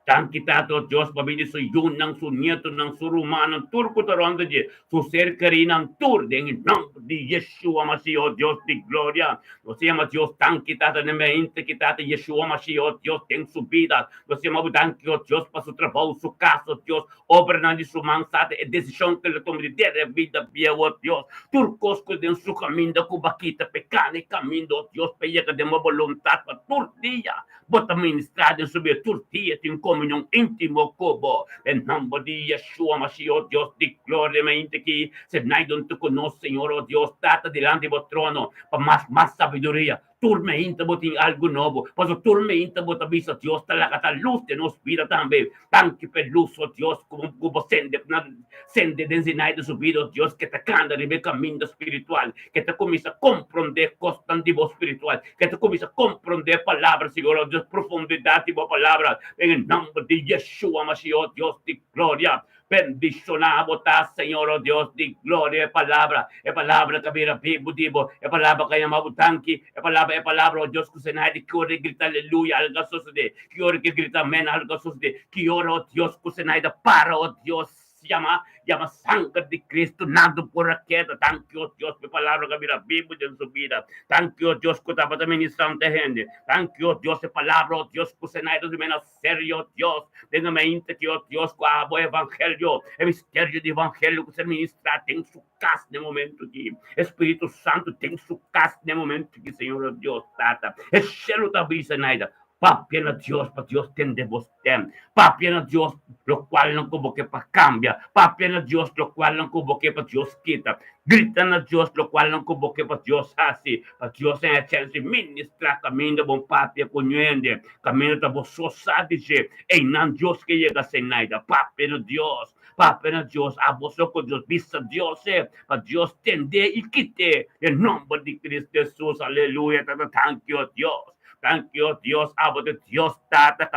Danki, Tata, o Dios, pa bida di su yunan, su nietonan, su rumannan, tur ku ta rònt di dje, su ser kerinan, tur, den e nòmber di Yeshua Mashiach, o Dios di gloria. Nos ta yama Dios danki, Tata, den mente ki Tata Yeshua Mashiach, o Dios, den su bida. Nos ta yama bo danki, o Dios, pa su trabou, su kas, o Dios, Obranan di su man sa ta e desishon ku el a tuma di dera e bida bieu, o Dios. Tur kos ku den su kaminda ku bo a kita p'e kana e kaminda, o Dios, p'e yega den bo boluntat pa tur dia bo ta ministrá den su bida, tur dia tin komunion íntimo ku bo. Den nòmber di Yeshua Mashiach, o Dios di gloria, mi a inta aki, Senai duntu ku nos, Señor, o Dios, Tata, dilanti bo trono, pa mas mas sabiduria, Tur meinta bo tin algu nobo, pasobra tur meinta bo ta bisa Dios ta laga ta lus den nos bida tambe. Danki p'e lus, o Dios, ku ku bo sende na sende den Zinaida su bida, o Dios, ke ta kanda riba e kaminda spiritual, ke ta kuminsá komprondé kosnan di bo spiritual, ke ta kuminsá komprondé palabra, Señor, o Dios, profundidat di bo palabra, den e nòmber di Yeshua Mashiach, o Dios di gloria. Bendishoná bo ta, Señor, o Dios di gloria, e Palabra, e Palabra ka bira bibu di bo, e Palabra ka yama bo danki, e Palabra, e Palabra, o Dios, ku se naida, ki ora e grita aleluya, algu a sosodé, ki ora ke grita amèn, algu a sosodé, ki ora, o Dios, ku se naida para, o Dios, yama, yama sanger di Cristo, nada por a keda, danki, o Dios, pa e Palabra ka bira bibu den su bida, danki, o Dios, ku tabata ministrante hende, danki, o Dios, e Palabra, o Dios, ku se naida su mena. Serio, Dios, den e mente ki, oh Dios, ku abo evangelio, e misterio di evangelio ku ser ministrá den su kas den e momento aki. E Spiritu Santu den su kas den e momento aki, Señor, oh Dios, Tata. E shelu ta bisa, Naida, papia na Dios pa Dios tende bo stem. Papia na Dios lokualnan ku bo ke pa kambia. Papia na Dios lokualnan ku bo ke pa Dios kita. Grita na Dios lokualnan ku bo ke pa Dios hasi, pa Dios haña chèns di ministrá kaminda bon papia ku ñuende. Kaminda ta bo so sa di dje. Einan Dios ke yega Senaida. Papia na Dios, papia na Dios, abo so ku Dios. Bisa Dios e, pa Dios tend'é i kit'é. Den nòmber di Cristo Hesus, aleluya. Tata, danki, o Dios. Danki, o Dios, abo ta Dios Tata,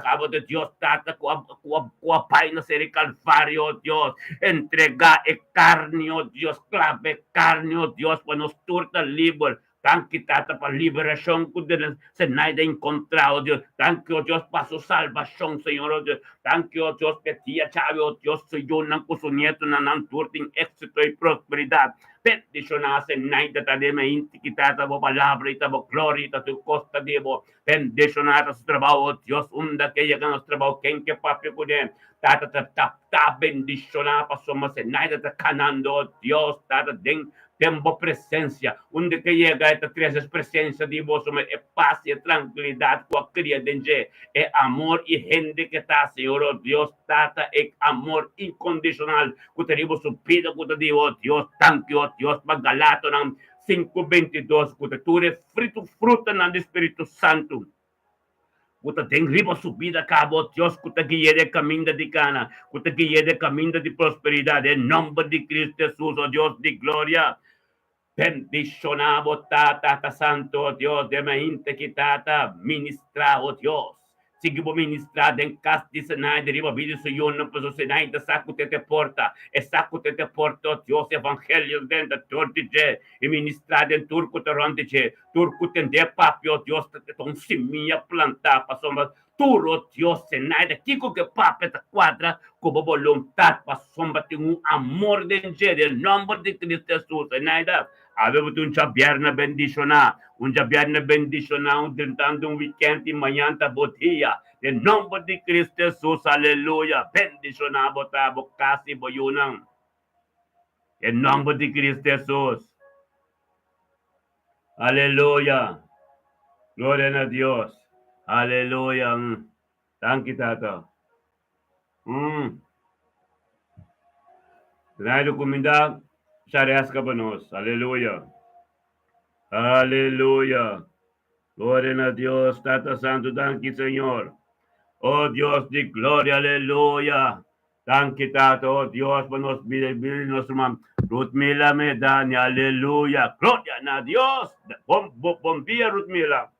abo ta Dios Tata ku a ku a ku a bai na seri Kalvario, o Dios. Entregá e karni, o Dios, klaba e karni, o Dios, pa nos tur ta liber. Danki, Tata, pa liberashon ku Zenaida enkontrá, o Dios. Danki, o Dios, pa su salbashon, Señor, o Dios. Danki, o Dios, pa e dia djawe, o Dios, su yunan ku su nietunan nan tur tin éksito i prosperidat. Bendishoná Zenaida ta den e inti ki Tata bo palabra i ta bo gloria i ta tur kos ta di bo. Bendishoná ta su trabou, o Dios, unda ke yega nos trabou, ken ke papia kuné, Tata ta ta ta bendishoná pasobra Zenaida ta kanando, o Dios, Tata, den den bo presensia. Unda ke yega e ta trese es presensia di bo, pasobra e pas i e trankilidat ku a kria den dje, e amor i hende ke ta, Señor, o Dios, Tata, e amor inkondishonal ku ta riba su bida ku ta di, o Dios, danki, o Dios, pa Galatonan 5, 22, ku ta tur e frutanan di Spiritu Santu. Ku ta den riba su bida kaba, o Dios, ku ta gui'é den kaminda di kana, ku ta gui'é den kaminda di prosperidat, den nòmber di Kristu Hesus, o Dios di gloria. Bendishoná bo Tata, Tata Santu, o Dios, den mainta ki Tata ministrá, o Dios. Sigui bo ministrá den kas di Senaida riba bida di su yunan, pasobra Senaida sa ku te te porta, e sa ku te te porta, o Dios, evangelio den ta tur di dje, i ministrá den tur ku ta rònt di dje. Tur ku tend'é papia, o Dios, ta ta un simia plantá, pasobra tur, o Dios, Senaida, kiko ku e papia ta kuadra ku bo boluntat, pasobra tin un amor den dje, den nòmber di Cristo Hesus, Senaida. Awe bo tin un djabièrnè bendishoná, un djabièrnè bendishoná, un drentando un wikènt i mañan ta bo dia, den nòmber di Cristo Hesus, aleluya, bendishoná bo ta, bo kas i bo yunan, den nòmber di Cristo Hesus. Aleluya! Gloria na Dios! Aleluya! Danki Tata. Trae kuminda shareska pa nos. Aleluya! Aleluya! Gloria na Dios, Tata Santu, danki Señor. Oh Dios di gloria, aleluya. Danki Tata, oh Dios, pa nos bida y bida di nos ruman Ruthmila Medani, aleluya. Gloria na Dios. Bon, bon, bon dia, Ruthmila.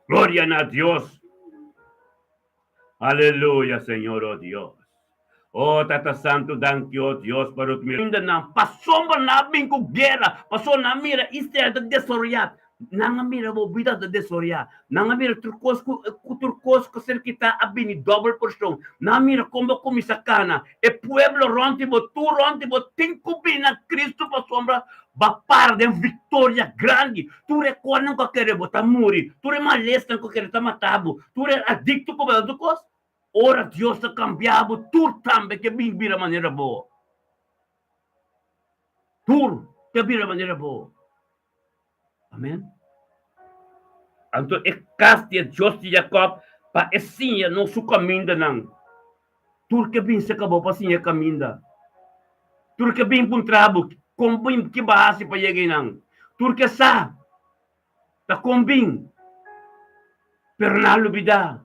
Gloria na Dios. Aleluya, Señor, oh Dios. Oh Tata Santu, danki, oh Dios, pa Ruthmila. Inda nan pasobra nan a bin ku guera, pasobra nan a mira Israel ta desoreá. Nan a mira bo bida ta desoreá. Nan a mira tur kos ku tur kos ku ser kitá a bini dòbel porshon. Nan a mira kon bo kuminsá kana. E pueblo rònt di bo, tur rònt di bo tin ku bini na Kristu pasobra bo a para den viktoria grandi. Tur e kosnan ku a kere bo ta muri, tur e malesnan ku a kere ta mata bo, tur e adikto ku bo ta, tur kos. Ora Dios ta kambia bo, tur tambe ke bin bira manera bo. Tur ke bira manera bo. Amen. Anto e kas di e Dios di Jakòb pa e siña nos su kamindanan. Tur ke bin serka bo pa siña e kaminda. Tur ke bin puntra bo kon bin ki bo a hasi pa yega einan. Tur ke sa ta kon bin, pero nan a lubidá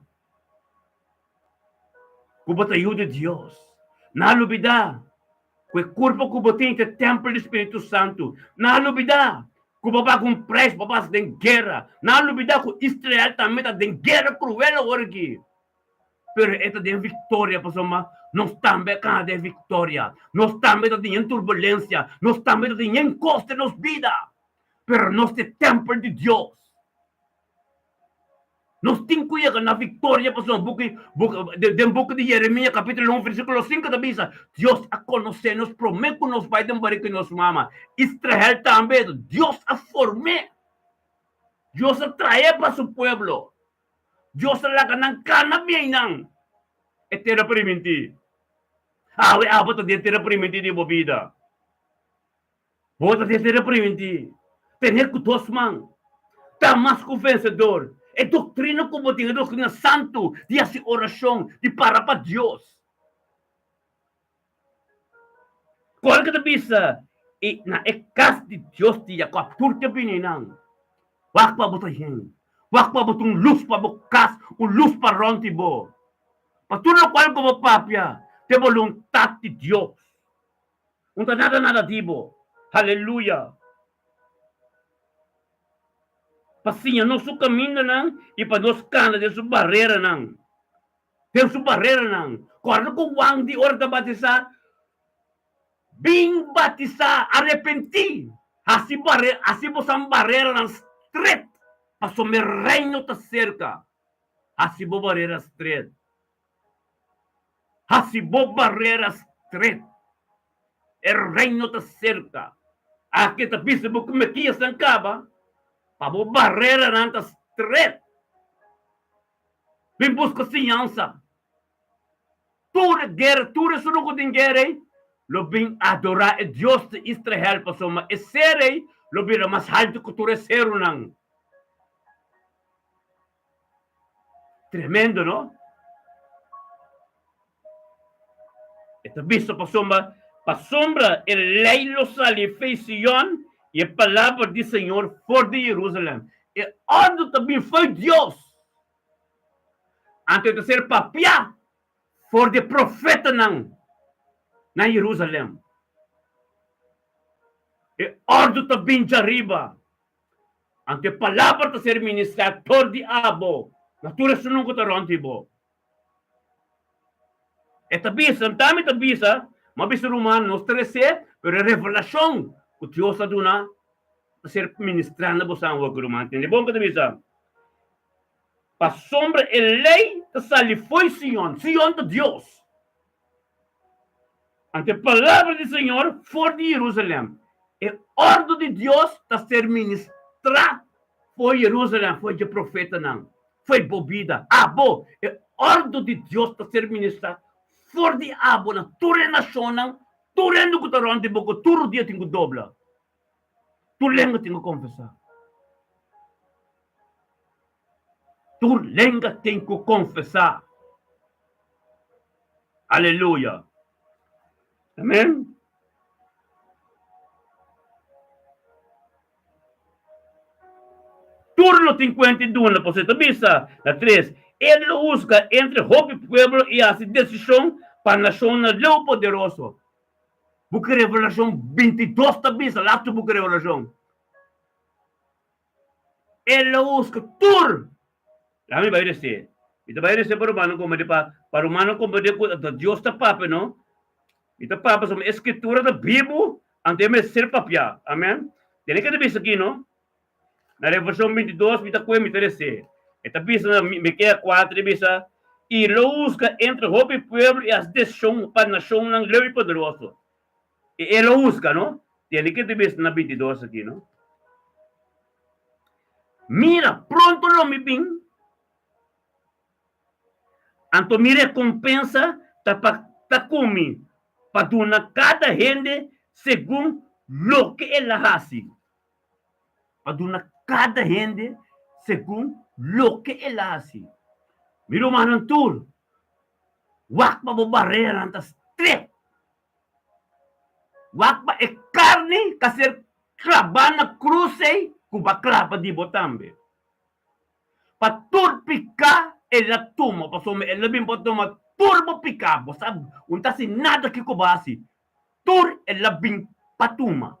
ku bo ta yu di Dios. Nan a lubidá ku e kurpo ku bo tin ta e tèmpel di spiritu santu. Nan a lubidá ku bo paga un preis pa pasa den guera. Nan a lubidá ku Israel tambe ta den guera kruel awor aki. Pero e ta den viktoria pasobra nos tambe a kana den viktoria. Nos tambe ta den turbulensia. Nos tambe ta den kos den nos bida. Pero nos ta e tèmpel di Dios. Nos tin ku yega na viktoria pasobra buki den buki di Jeremia kapitulo un versíkulo sinku ta bisa, Dios a konosé nos promé ku nos bai den barika di nos mama. Israel tambe Dios a form'é. Dios a traé pa su pueblo. Dios a laga nan kana bien nan e tera primintí. Awe abo ta den tera primintí di bo bida. Bo ta desea primintí tener ku dos man ta mas ku vensedor. E doktrina ku bo tin e doktrina santu di hasi orashon, di para pa Dios. Kor ke ta bisa i na e kas di Dios di Jakòb tur ke bini nan, wak pa bo ta yen, wak pa bo ta un lus pa bo kas, un lus pa rònt di bo, pa tur lokual ku bo papia ta e boluntat di Dios. Un ta nada nada di bo. Haleluya! Pa siña nos su kamindanan i pa nos kana den su bareranan. Den su bareranan. Kòrda ku Juan di ora ta batisá, Bin batisá, arepentí, hasi bare, hasi bosan bareranan stret, pasobra e reino ta serka. Hasi bo barera stret. Hasi bo barera stret. E reino ta serka. Aki ta bisa bo ku Mesias nan kaba, pa bo bareranan ta stret. Bin buska siñansa. Tur e guera, tur esun ku tin guera ei, lo bin adorá e Dios di Israel, pasobra e ser ei lo bira mas haltu ku tur e serunan. Tremendo, no? E ta bisa pasobra, pasobra e lei lo sali fei Sion. I e palabra di Señor for di Jerusalèm. E òrdu ta bin fo'i Dios. Anto e ta ser papiá for di e profetanan na Jerusalèm. E òrdu ta bin djariba. Anto e palabra ta ser ministrá tor di abo na tur esunnan ku ta rònt di bo. E ta bisa, nta mi ta bisa, m'a bisa ruman, nos ta resé, pero e revelashon ku Dios a duna ta ser ministrá na bosan awor ku ruman. Tende bon ku ta bisa? Pasobra e lei ta sali fo'i Sion, Sion ta Dios. Anto e palabra di Señor for di Jerusalèm. E òrdu di Dios ta ser ministrá for Jerusalèm, for dje profetanan, for bo bida. Abo, e òrdu di Dios ta ser ministrá for di abo na tur e nashonnan, tur hende ku ta rònt di bo, ku tur dia tin ku dobla, tur lenga tin ku konfesá. Tur lenga tin ku konfesá. Aleluya! Amen. Tur lo tin kuenta i duna, pasobra e ta bisa na tres, El lo husga entre hopi pueblo i hasi desishon pa nashonnan leu poderoso. Buki Revelashon 22 ta bisa, lastu buki Revelashon. El lo husga tur. Laga mi bai resé. Mi ta bai resé pa rumannan komprendé, pa pa rumannan komprendé ku ta Dios ta papia, no. Mi ta papia pasobra e Skritura ta bibu, anto e mester papiá. Amèn. Tene ke ta bisa aki, no. Na Revelashon 22 mi ta kue mi ta resé. E ta bisa na Mikea 4, e bisa, I lo husga entre hopi pueblo i hasi desishon pa nashonnan leu i poderoso. I e lo husga, no. Tene ke ta bisa na 22 aki, no. Mira, pronto lo mi bin, anto mi rekompensa ta pa ta ku mi, pa duna kada hende segun loke el a hasi. Pa duna kada hende segun loke el a hasi. Mi rumannan tur, wak pa bo bareranan ta stret. Wak pa e karni ka ser klabá na krus ei ku bo a klaba di bo tambe. Pa tur piká el a tuma, pasobra el a bin pa tuma tur bo piká. Bo sa, un ta hasi nada kiko bo a hasi. Tur el a bin pa tuma.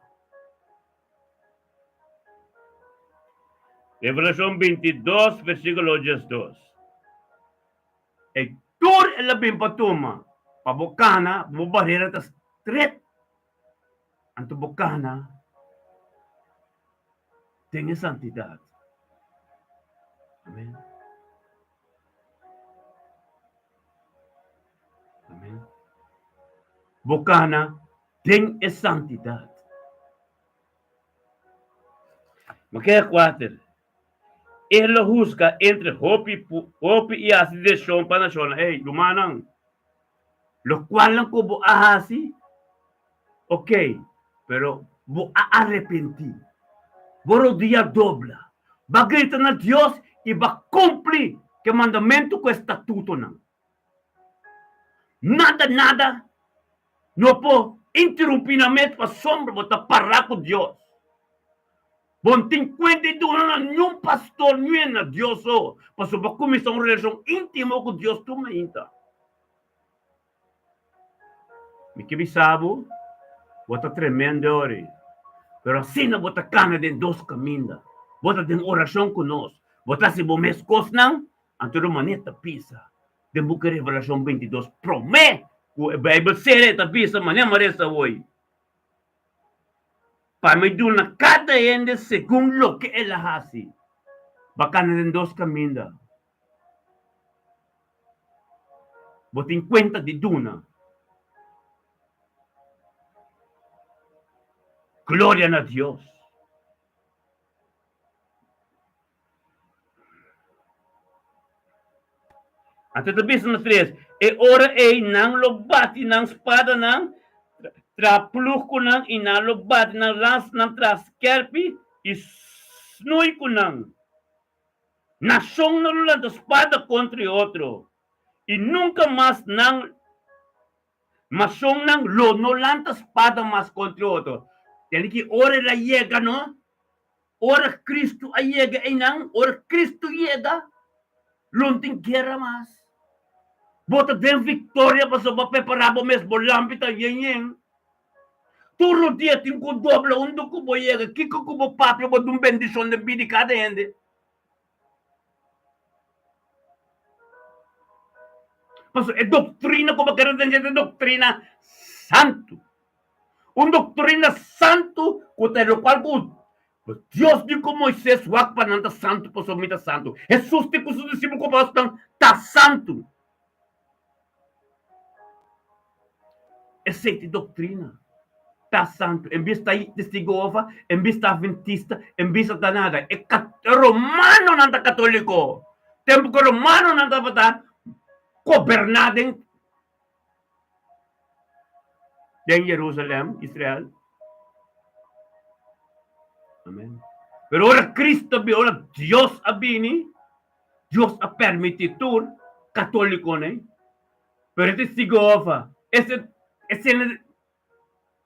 Revelashon 22, versíkulo 12. E tur el a bin pa tuma pa bo kana, bo barera ta stret, anto bo kana den e santidat. Amen. Amen. Bo kana den e santidat. Makea kuater, E lo husga entre hopi hopi i hasi desishon pa nashonnan. Ey, rumannan, lokualnan ku bo a hasi, okey, pero bo a arepentí, bo rodia dobla, bo a grita na Dios i bo a kumpli ku e mandamentu ku e statutonan. Nada, nada no por interumpí nan mes pasobra bo ta pará ku Dios. Bo no tin kuenta di duna na niun pastor ni na Dios so, pasobra bo a kuminsá un relashon íntimo ku Dios tur mainta. Mi ke bisa bo, bo ta tremendo ori, pero asina bo ta kana den dos kaminda. Bo ta den orashon ku nos, bo ta hasi bo mes kosnan, anto lo manera ta bisa den buki Revelashon 22 promé ku e Beibel sera e ta bisa manera mi a resa awor. Pa mi duna kada hende segun loke el a hasi. Bo kana den dos kaminda. Bo tin kuenta di duna. Gloria na Dios. Anto ta bisa na tres, E ora ei nan lo bati nan spadanan tra plug ku nan i nan lo bati nan lansnan tra skerpi i snui ku nan. Nashonnan lo lanta spada kontra e otro, i nunka mas nan mashonnan lo no lanta spada mas kontra e otro. Tene ki ora el a yega no? Ora Cristo a yega einan, ora Cristo yega, lo no tin guera mas. Bo ta den victoria pasobra bo a prepara bo mes, bo lampi ta yen yen. Tur lo dia tin ku dobla unda ku bo yega, kiko ku bo papia bo dun bendishon den bida di kada hende. Pasobra e doktrina ku bo kere den dje ta e doktrina santu. Un doktrina santu ku ta e lokual ku Dios di ku Moises wak pa nan ta santu pasobra mi ta santu. Hesus di ku su disipel ku apòstelnan ta santu. Esei ta e doktrina. Ta santu. En bes ta Testigo Jehova, en bes ta Adventista, en bes ta nada. E romanonan ta katoliko. Tempu ku romanonan tabata goberná den den Jerusalem, Israel. Amen. Pero ora Cristo a ora Dios a bini, Dios a permiti tur catoliconan, pero e testigo Jehova, ese ese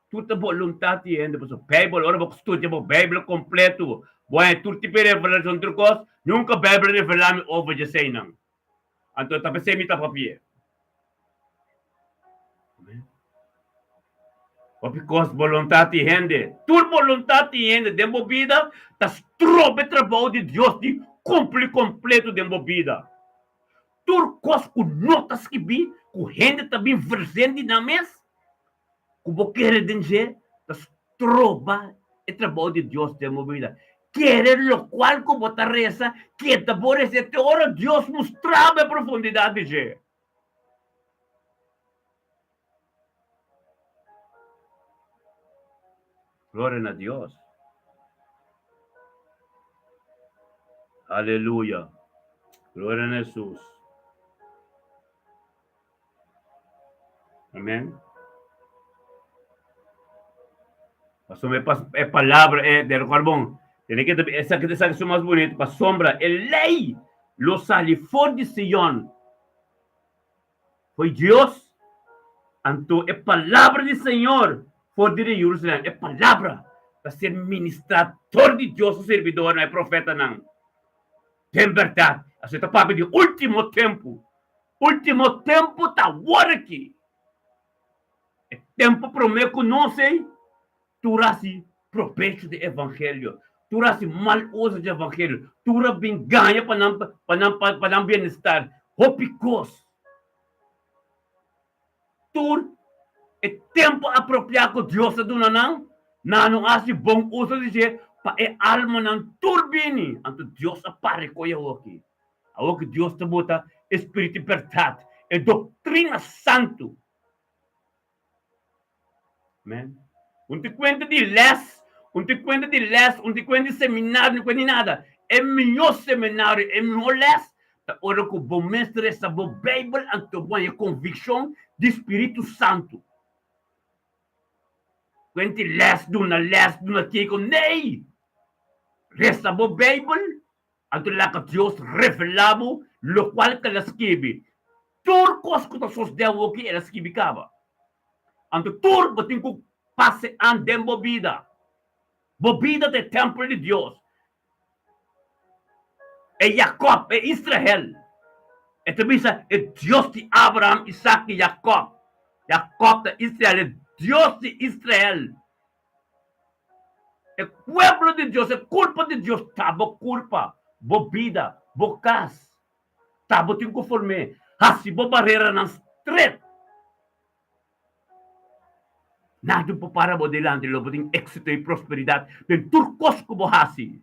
tur ta voluntad di hende, pasobra Bijbel, ora bo studia bo Bijbel completo, bo haña tur tipo di revelacion, tur cos, nunca Bijbel revela mi over djeseinan. Anto ta p'esei mi ta papia. Hopi kos boluntat di hende, tur boluntat di hende den bo bida ta stroba e trabou di Dios di kumpli kompleto den bo bida. Tur kos ku no ta skibí, ku hende ta bin versent di nan mes, ku bo kere den dje, ta stroba e trabou di Dios den bo bida. Kere lokual ku bo ta resa, keda bo resa te ora Dios mustra bo e profundidat di dje. Gloria na Dios. Aleluya. Gloria na Hesus. Amen. Pasobra e pas e palabra e del carbon. Tiene que esaki esaki su mas bonito. Pasobra e ley lo sali for di Sion. Foi Dios, anto e palabra di Señor for di Jerusalem, e palabra ta ser ministrá dor di Dios su sirbidornan, e profetanan. Den bèrdat, asina ta papia di último tempu. Último tempu ta awor aki. E tempu promé ku nos ei, tur hasi probecho di evangelio, tur hasi mal uso di evangelio, tur a bin gaña pa nan pa nan pa nan bienestar, hopi kos. Tur e tempu apropiá ku Dios a duna nan, nan no hasi bon uso di dje pa e almanan tur bini. Anto Dios a para e koe awoki. Awoki Dios ta bota e spiritu di bèrdat, e doktrina santu. Amen. Un ti cuenta di les, un ti cuenta di les, un ti cuenta di seminario, un ti cuenta di nada. E mihó seminario, e mihó les ta ora cu bo mes resa bo Bijbel anto bo haña conviccion di Spiritu Santu. Cuenta di les, duna les, duna kico, nee! Resa bo Bijbel Anto laga Dios revelá bo lokual ku el a skibi. Tur kos ku ta sosdé awoki el a skibi kaba. Anto tur bo tin ku pasa an den bo bida. Bo bida ta e tèmpel di Dios. E Jakòb, e Israel, e ta bisa e Dios di Abraham, Isak i Jakòb. Jakòb ta Israel, e Dios di Israel. E pueblo di Dios, e kurpa di Dios ta bo kurpa, bo bida, bo kas. Ta bo tin ku form'é, hasi bo bareranan stret. Nada por para bo dilanti, lo bo tin éksito i prosperidat den tur kos ku bo hasi.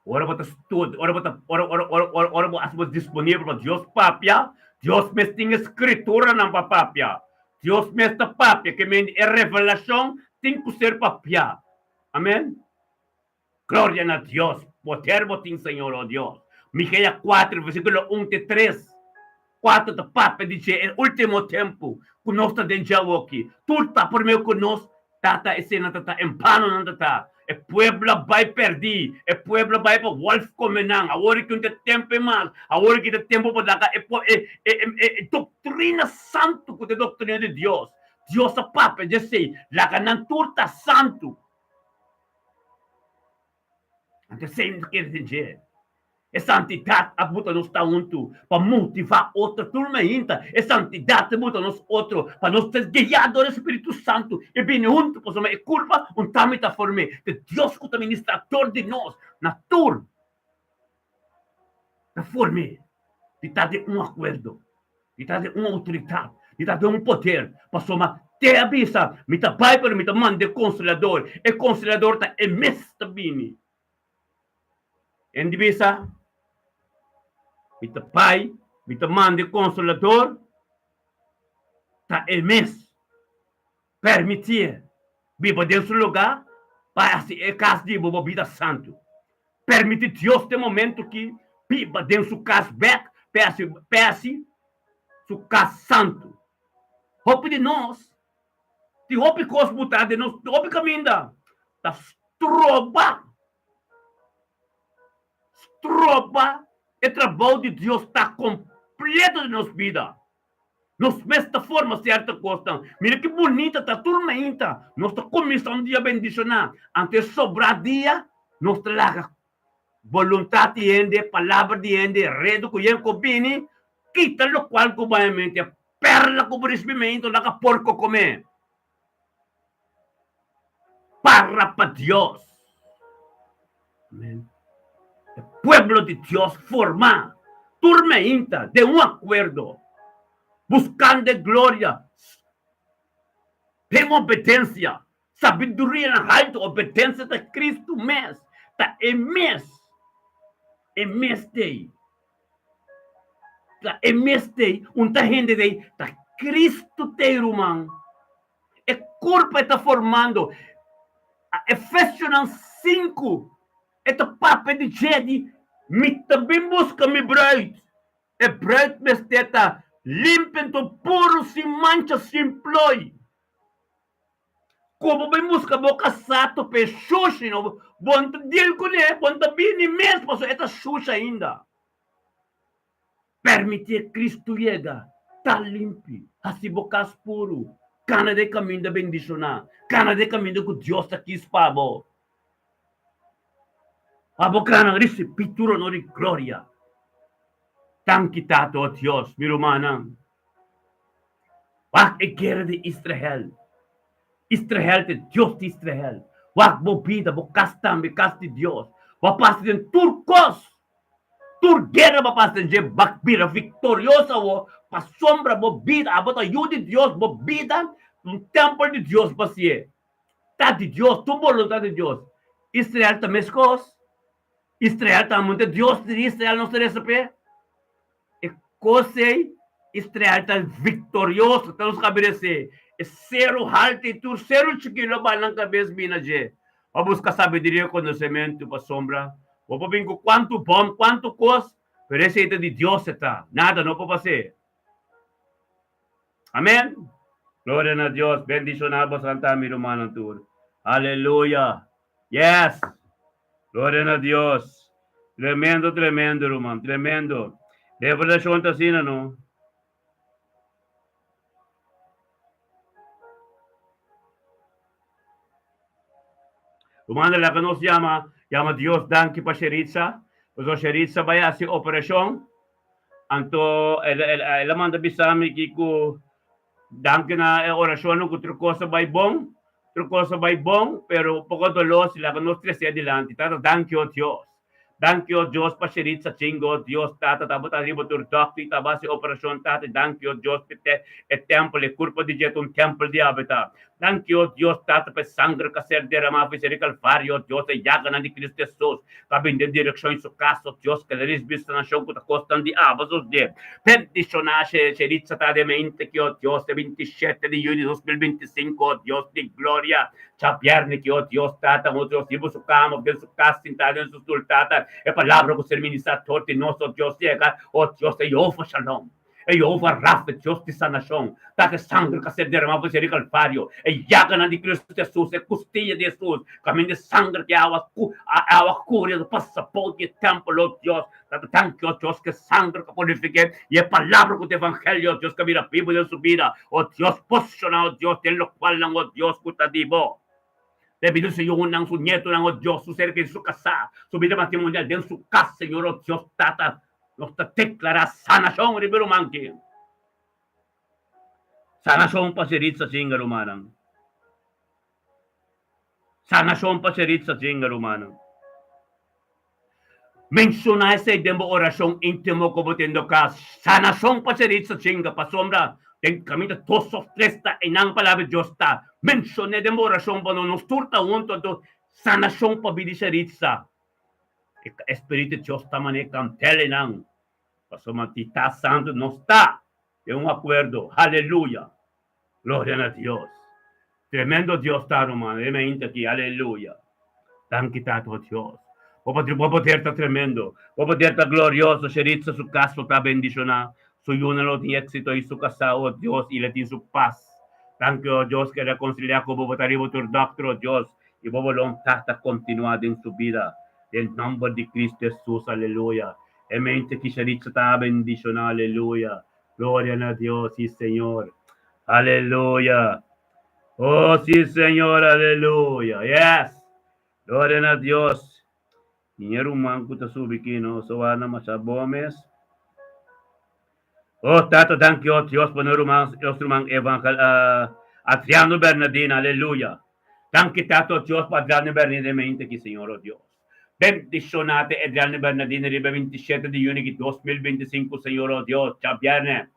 Ora bo ta studia, ora bo ta, ora, ora, ora, ora, ora bo hasi bo disponibel pa Dios papia, Dios mes tin e skrituranan pa papia. Dios mes ta papia, ke men e revelashon tin ku ser papiá. Amen. Gloria na Dios. Poder bo tin, Señor, o Dios. Miqueas 4, versíkulo 1 te 3. 4 ta papia di dje e último tempu ku nos ta den dje awoki. Tur ta por medio ku nos Tata esei nan ta ta, en bano nan ta ta. E pueblo a bai pèrdí, e pueblo a bai pa wòlf kome nan. Awor ki un ta tempu e mas, awor ki ta tempu pa laga e e e doktrina santu ku ta e doktrina di Dios. Dios a papia di esei, laga nan tur ta santu. Anto esei mi ta kere den dje. E santidat a buta nos ta huntu pa motivá otro tur mainta. E santidat ta buta nos otro pa nos ta guiá dor e Spiritu Santu i bini huntu pasobra e kurpa un tambe ta form'é. Ta Dios ku ta ministrá dor di nos na tur ta form'é di ta den un akuerdo, di ta den un outoridat, di ta den un poder pasobra te a bisa, Mi ta bai pero mi ta manda e Konsolador. E Konsolador ta e mes ta bini. En di bisa, Mi ta bai, mi ta manda e Konsolador, ta e mes permitié biba den su lugá pa hasi e kas di bo bo bida santu. Permití Dios den momentu ki biba den su kas bèk pa hasi su kas santu. Hopi di nos Tin hopi kos butá den nos hopi kaminda ta stroba stroba e trabou di Dios ta kompleto den nos bida. Nos mes ta forma sierto kosnan. Mira ki bunita ta tur mainta nos ta kuminsá un dia bendishoná, anto e sobrá dia nos ta laga boluntat di hende, palabra di hende, redu ku yen ku bini, kita lokual ku bai mente. Perla ku bo risibimento laga porko kome. Para pa Dios. Amen. E pueblo di Dios forma tur meinta den un akuerdo, buskando e gloria den obedensia. Sabiduria na haltu, obedensia ta Kristu mes, ta e mes, e mes t'ei. Ta e mes t'ei, un ta hende t'ei, ta Kristu t'ei, ruman. E kurpa e ta formando. Efesionan 5, e ta papia di dje di, Mi ta bin buska mi bruid. E bruid mester ta limpi anto puru, sin mancha, sin ploi. Ku bo bin buska bo kasá topa e shushi no bo no ta deal kuné, bo no ta bini mes pasobra e ta shushi ainda. Permití e Kristu yega, ta limpi, hasi bo kas puru, kana den kaminda bendishoná, kana den kaminda ku Dios ta kis pa bo. Pa bo kana risibí tur honor i gloria. Danki Tata, o Dios, mi rumannan. Wak e guera di Israel. Israel ta e Dios di Israel. Wak bo bida, bo kas tambe, kas di Dios. Bo a pasa den tur kos. Tur guera bo a pasa den dje, bak bira viktorioso awor pasobra bo bida, abo ta yu di Dios, bo bida ta un tèmpel di Dios basié. Ta di Dios, tur boluntat di Dios. Israel ta meskos. Israel ta amunta Dios di Israel nos ta resa p'e. E kos ei, Israel ta viktorioso, ta nos kabes'e. E seru haltu i tur seru chikí lo bai nan kabes bini na dje pa buska sabiduria i konosementu, pasobra bo por bin ku kuantu bòm, kuantu kos, pero esei ta di Dios e ta, nada no por pas'é. Amen! Gloria na Dios! Bendishoná boso ta mi rumannan tur. Aleluya! Yes! Gloria na Dios! Tremendo, tremendo, ruman, tremendo. Revelashon ta asina, no? Ruman, laga nos yama, yama Dios danki pa Sheritza. Pasobra Sheritza bai hasi operashon. Anto el, el, el a manda bisa mi ki ku danki na e orashonnan ku tur kos a bai bon. Tur kos a bai bon, pero un poko doló si laga nos trese adilanti. Tata, danki, o Dios. Danki, o Dios, pa Sheritza chinga, o Dios. Tata, tabata riba tur dòkter i tabata hasi operashon, Tata. Danki, o Dios, pa e e tèmpel, e kurpo di dje ta un tèmpel di abitá. Danki, o Dios, Tata, pa e sanger ku a ser deramá for di Kalvario, o Dios, e yaganan di Kristu Hesus, ku a bini den direkshon di su kas, o Dios, ku el a risibí sanashon ku ta kostan di aba sus dje. Bendishoná Sheritza ta den mente ki, o Dios, e 27 di yüni 2025, o Dios di gloria, djabièrnè ki, o Dios, Tata, o Dios, riba su kama òf den su kas, sintá den su stul, Tata, e palabra ku ser ministrá tor di nos, o Dios, yega, o Dios, e Jehovah Shalom. E Jehová Rafa, Dios di sanashon, ta ku e sanger ku a ser derramá pa ser di Kalvario, e yaganan di Kristu Hesus, e kustilla di Hesus, kaminda e sanger di awa ku awa kuri ta pasa bou di e tèmpel, o Dios, Tata, danki, o Dios, ku e sanger ku a purifik'é i e palabra ku ta evangelio, o Dios, ku a bira bibu den su bida, o Dios, posishoná, o Dios, den lokualnan, o Dios, ku ta di bo. Debido su yunan, su nietonan, o Dios, su ser keri, su kasá, su bida matrimonial den su kas, Señor, o Dios, Tata, nos ta deklará sanashon riba e ruman aki. Sanashon pa Sheritza Chinga, rumannan. Sanashon pa Sheritza Chinga, rumannan. Menshoná esei den bo orashon íntimo ku bo tin do kas. Sanashon pa Sheritza Chinga, pasobra den kaminda dos òf tres ta einan Palabra di Dios ta. Menshon'é den bo orashon pa nos. Nos tur ta huntu, anto sanashon pa bida di Sheritza. E Spiritu di Dios ta manera kantel einan, pasobra di ta santu nos ta den un akuerdo. Aleluya! Gloria na Dios. Tremendo Dios ta, ruman. E mainta aki. Aleluya. Danki Tata, oh Dios. Bo bo poder ta tremendo. Bo poder ta glorioso. Sheritza su kas lo ta bendishoná. Su yunan lo tin éksito i su kasá, oh Dios, i le tin su pas. Danki, oh Dios, ku e rekonsiliá ku bo. Bo ta riba tur dòkter, oh Dios, i bo boluntat ta kontinuá den su bida. Den nòmber di Cristo Hesus. Aleluya. E mente ki Sheritza ta bendishoná. Aleluya. Gloria na Dios, sí Señor. Aleluya. Oh, sí Señor, aleluya. Yes. Gloria na Dios. Niña ruman ku ta subi ki no so wana masha bon mes. Oh, Tata, danki, oh Dios, pa nos ruman, nos ruman evangel, Adriano Bernardina, aleluya. Danki, Tata, oh Dios, pa Adriano Bernardina mente aki, Señor, oh Dios. Bendishoná te Edriano Bernardino riba e 27 di yüni di 2025, Señor, oh Dios, djabièrnè.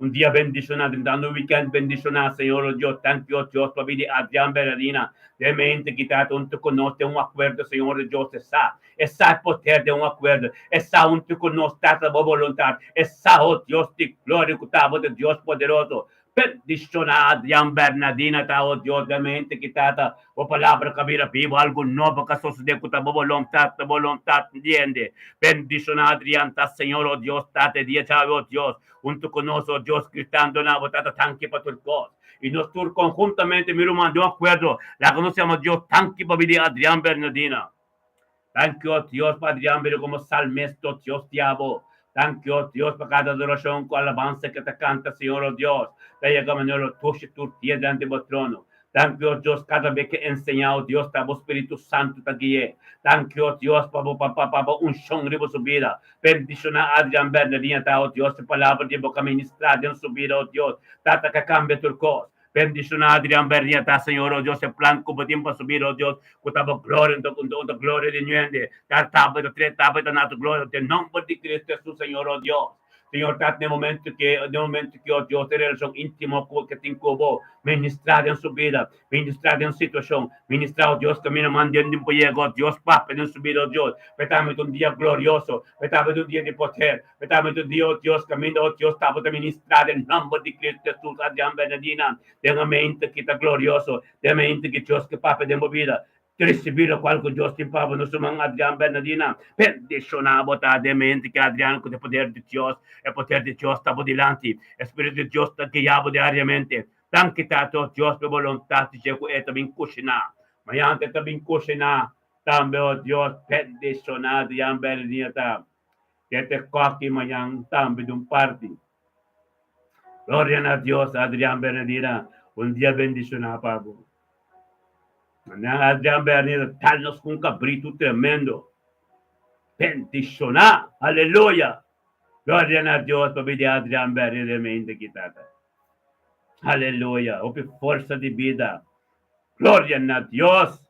Un dia bendishoná, drentando un wikènt bendishoná, Señor, oh Dios. Danki, oh Dios, pa bida di Adrian Bernardina. Den mente ki ta huntu ku nos den un akuerdo, Señor, oh Dios, e sa, e sa e poder den un akuerdo. E sa huntu ku nos, Tata, bo boluntat. E sa, oh Dios di gloria, ku ta bo ta Dios poderoso. Bendiciona Adrian Bernardina ta o Dios den mente ki tata bo palabra ka bira bibo algo nobo ka sosode ku ta bo boluntad ta boluntad ndiende bendiciona Adrian ta Señor o Dios tata e dia djawe o Dios hunto ku nos o Dios gritando na bo tata tanki pa tur kos i nos tur konhuntamente mi ruman den un akuerdo laga nos yama Dios tanki pa bida di Adrian Bernardina. Danki, o Dios, pa Adrian bira komo salmista, o Dios di abo. Danki, o Dios, pa kada adorashon ku alabansa ke ta kanta, Señor, o Dios, ta yega manera lo toshi tur dia dilanti bo trono. Danki, o Dios, kada be ke enseñá, o Dios, ta bo Spiritu Santu ta gui'é. Danki, o Dios, pa bo pa pa bo unshon riba su bida. Bendishoná Adrian Bernardina ta, o Dios, e palabra di bo ka ministrá den su bida, o Dios, Tata ka kambia tur kos. Bendiciona Adrian Bernia ta Señor oh Dios e plan cu bo tin pa su bida oh Dios cu ta bo gloria unto unto gloria di nuende ta taba ta tre taba ta nato gloria den nomber di Cristo Jesus Señor oh Dios Señor ta den momento que den momento que oh Dios e relacion intimo cu ke tin cu bo ministra den su bida ministra den su situacion ministra oh Dios camina man den den por yega oh Dios papia den su bida oh Dios pe tambe ta un dia glorioso pe tambe ta un dia di poder Pe ta mi Dios, Dios caminda, oh Dios, tabata ministra den nomber di Cristo Jesus, Adrian Bernardina, den e mente ki ta glorioso, den e mente ki Dios ke papia den bo bida, ricibi locual cu Dios tin pa bo, nos ruman Adrian Bernardina, bendiciona bo ta den mente ki Adrian cu e poder di Dios, e poder di Dios ta bo dilanti, e Spiritu di Dios ta guia bo diariamente, danki Tata, oh Dios, pa e boluntad di dje cu e ta bin cushina, mañana e ta bin cushina tambe, oh Dios, bendiciona Adrian Bernardina ta. Tete koki mañan tambe di un parti. Gloria na Dios, Adrian Bernardina, un dia bendiciona pa bo. Mañan Adrian Bernardina tal nos cu un cabrito tremendo. Bendiciona, aleluya. Gloria na Dios pa bida di Adrian Bernardina mente ki tata. Aleluya, hopi forsa di bida. Gloria na Dios.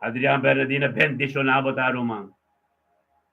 Adrian Bernardina bendiciona bo ta ruman.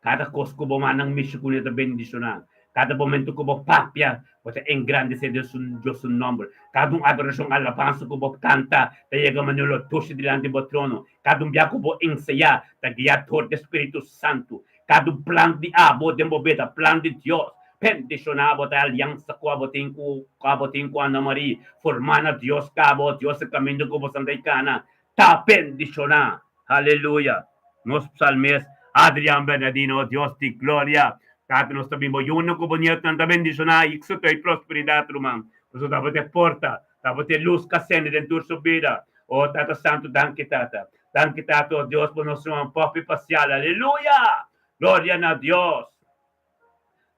Kada kos ku bo mannan mishi kuné ta bendishoná. Kada momentu ku bo papia, bo ta engrandesé Dios su Dios su nòmber. Kada un adorashon, alabansa ku bo kanta ta yega manera lo dushi dilanti bo trono. Kada un bia ku bo enseyá ta guiá dor di Spiritu Santu. Kada un plan di abo den bo bida, plan di Dios. Bendishoná bo ta e aliansa ku abo tin ku ku abo tin ku Ana Marie, formá na Dios kaba, o Dios, e kaminda ku bo santa i kana. Ta bendishoná. Aleluya! Nos psalmist Adrian Bernardino, Dios di gloria! Tata, nos ta bin bo yunan ku bo nietunan ta bendishoná éksito i prosperidat, ruman. Pasobra ta bo ta e porta, ta bo ta e lus ku a sende den tur su bida. O Tata Santu, danki Tata. Danki Tata, o Dios, pa nos ruman Poppy Pasial. Aleluya! Gloria na Dios!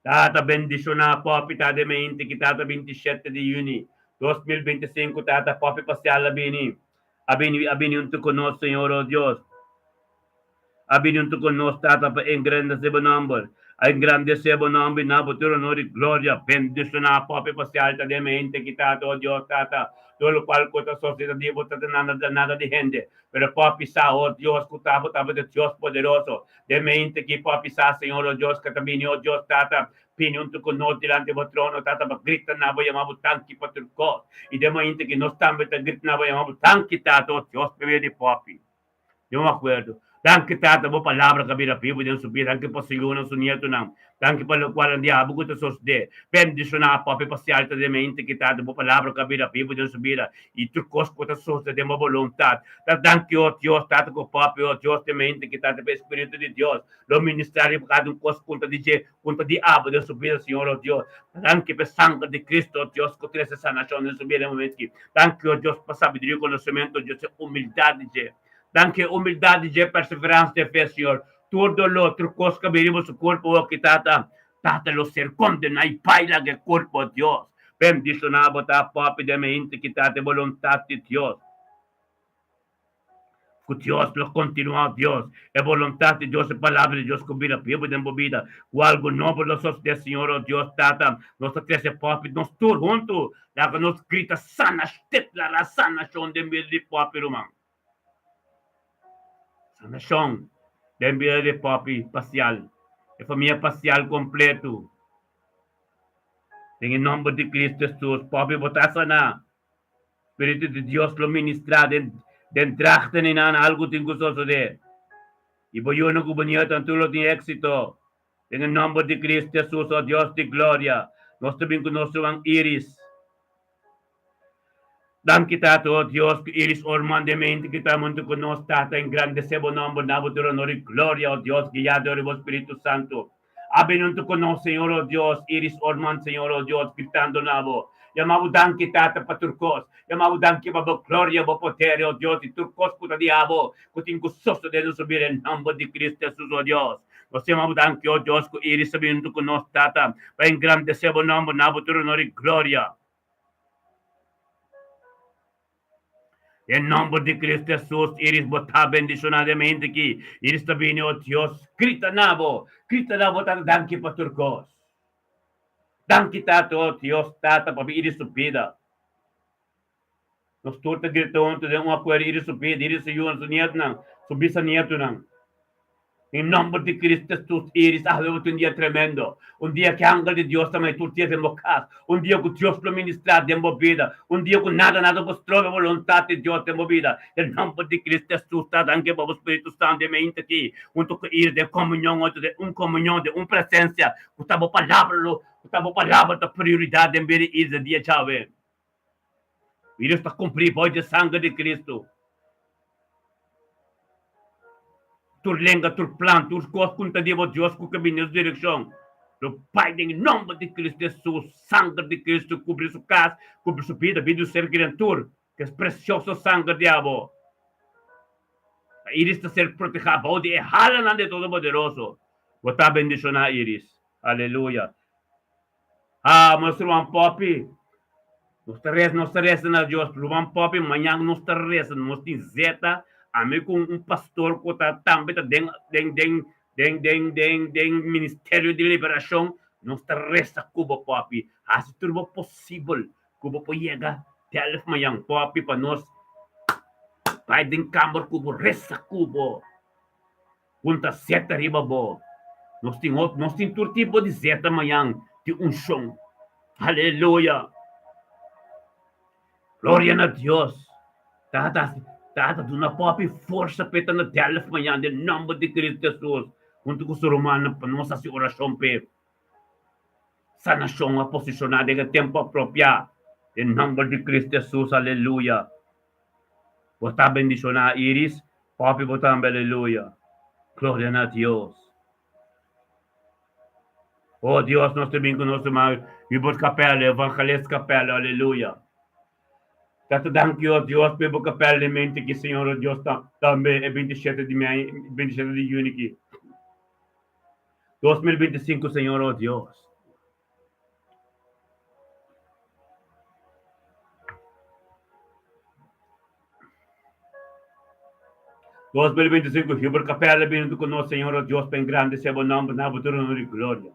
Tata bendishoná Poppy ta den mente ki tata 27 di yüni 2025 tata Poppy Pasial a bini a bini a bini huntu ku nos Señor o Dios. A bini huntu ku nos, Tata, pa engrandesé bo nòmber. A engrandesé bo nòmber i na bo tur onor i gloria. Bendishoná Papia pa se alta den mente ki Tata, o Dios, Tata, tur lokual ku ta soseda di bo, Tata, nada ta nada di hende. Pero Papi sa, o Dios, ku ta bo tabata Dios poderoso. Den mente ki Papi sa, Señor, o Dios, ku ta bini, o Dios, Tata, bini huntu ku nos dilanti bo trono, Tata, pa grita na bo yama bo tanki pa tur kos. I den mente ki nos tambe ta grita na bo yama bo tanki, Tata, o Dios, pa medio di Papi. Den un akuerdo. Danki Tata bo palabra ka bira bibu den su bida. Danki pa su yunan, su nietunan. Danki pa lokual nan di abo ku ta sosodé. Bendishoná Papi pa sialta den mente ki Tata bo palabra ka bira bibu den su bida i tur kos ku ta sosodé den bo boluntat. Ta danki o Dios Tata ku Papi o Dios den mente ki Tata pa e Spiritu di Dios lo ministrá riba kada un kos ku ta di dje ku ta di abo den su bida Señor o Dios. Danki pa e sanger di Cristo o Dios ku trese sanashon den su bida den momento aki. Danki o Dios pa sabiduria i konosementu o Dios e humildat di dje. Danki e humildat di dje perseveransa di e fe Señor. Tur doló, tur kos ku a bini riba su kurpo oki Tata, Tata lo ser kondená i bai laga e kurpo o Dios. Bendishoná bo ta Papi den mi henter ki Tata e boluntat di Dios. Ku Dios lo kontinuá, Dios, e boluntat di Dios, e palabra di Dios ku bira bibu den bo bida, ku algu nobo lo sosodé, Señor, o Dios Tata, nos ta trese pòpi, nos tur huntu, laga nos grita sana, deklará sanashon den bida di pòpi, ruman. Sanashon den bida di pòpi pasial, e famia pasial kompletu. Den e nòmber di Kristu Hesus, pòpi bo ta saná. Spiritu di Dios lo ministrá den den drachten i nan algu tin ku sosodé. I bo yunan ku bo nietunan tur lo tin éksito. Den e nòmber di Kristu Hesus, o Dios di gloria, nos ta bin ku nos ruman Iris. Danki, Tata, o Dios, ku Iris Orman den mente ku ta huntu ku nos, Tata, engrandesé bo nòmber, na bo tur honor i gloria, o Dios, guiá dor di bo Spiritu Santu. A bini huntu ku nos, Señor, o Dios, Iris Orman, Señor, o Dios, gritando na bo. Yama bo danki, Tata, pa tur kos. Yama bo danki pa bo gloria, bo poder, o Dios, i tur kos ku ta di abo, ku tin ku sosodé den su bida, en nomber di Cristo Jesus, o Dios. Nos yama bo danki, o Dios, ku Iris a bini huntu ku nos, Tata, pa engrandesé bo nomber na bo tur honor i gloria. Den nomber di Cristo Jesus, Iris bo ta bendiciona den mente ki Iris ta bini, o Dios, grita na bo, grita na bo Tata, danki pa tur cos. Danki Tata, o Dios, Tata, pa Iris su bida. Nos tur ta grita hunto den un acuerdo, Iris su bida, Iris su yunan, su nietonan, su bisanietonan. Den nomber di Cristo Jesus, Iris, awe bo tin un dia tremendo. Un dia ku e angel di Dios ta mai tur dia den bo kas. Un dia ku Dios lo ministrá den bo bida. Un dia ku nada, nada por stroba e boluntat di Dios den bo bida. Den nomber di Cristo Jesus, ta danki pa bo Spiritu Santu den mainta aki, huntu ku Iris, den komunion, otro den un komunion, den un presensia, ku ta bo palabra lo, ku ta bo palabra ta prioridat den bida di Iris den dia djawe. Iris ta kumprí bou di sanger di Cristo. Tur lenga, tur plan, tur kos ku ta di bo Dios ku ka bini nos direkshon, lo bai den e nòmber di Kristu Hesus. Sanger di Kristu kubri su kas, kubri su bida, bida di su ser kerido tur ku es presioso sanger di abo. Pa Iris ta ser protehá bou di e halanan di e Todopoderoso. Bo ta bendishoná, Iris. Aleluya. Ah, nos ruman Poppy, nos ta resa, nos ta resa na Dios. Ruman Poppy, mañan nos ta resa, nos tin zeta, ami ku un pastor ku ta tambe ta den den den den den den den ministerio di liberashon, nos ta resa ku bo Poppy. Hasi tur bo posibel ku bo por yega telef mañan Poppy pa nos bai den kamber ku bo resa ku bo. Punta zeta riba bo. Nos tin ot, nos tin tur tipo di zeta mañan di unshon. Aleluya! Gloria na Dios! Tata, Tata duna popi forsa p'e ta na Delft mañan den nomber di Cristo Jesus huntu ku su rumannan pa nos hasi orashon p'e. Sanashon a posishoná den e tempu apropiá den nomber di Cristo Jesus. Aleluya! Bo ta bendishoná, Iris. Papi bo tambe, aleluya. Gloria na Dios. Oh Dios, nos ta bin ku nos ruman Hubert Capello, Evangelist Capello, aleluya. Tata danki, oh Dios, pa bo Capello den mente ki, Señor, oh Dios, tambe e 27 di mei, 27 di juni ki. 2025, Señor, oh Dios. 2025 Hubert Capella bini ku nos Señor oh Dios pa engrandesé bo nòmber na bo trono di gloria.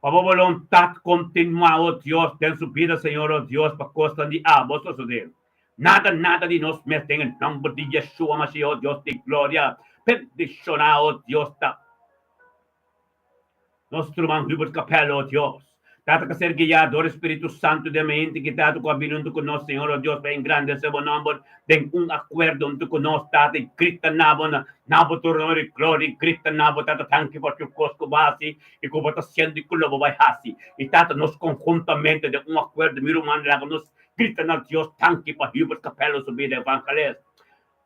Pa bo boluntat kontinuá, oh Dios, den su bida, Señor oh Dios, pa kosnan di abo sosodé. Nada, nada di nos mes den e nòmber di Yeshua Mashiach, oh Dios di gloria. Bendishoná, oh Dios, ta. Nos ruman Hubert Capello, o Dios. Tata ka ser guiá dor e Spiritu Santu den mente ki Tata ku a bini huntu ku nos, Señor, o Dios, pa engrandesé bo nòmber den un akuerdo huntu ku nos, Tata, i grita na bo na bo trono di gloria, i grita na bo, Tata, danki pa tur kos ku bo hasi i ku bo ta hasiendo i ku lo bo bai hasi. I Tata, nos konhuntamente den un akuerdo, mi ruman, laga nos grita na Dios, danki pa Hubert Capello su bida evangelist.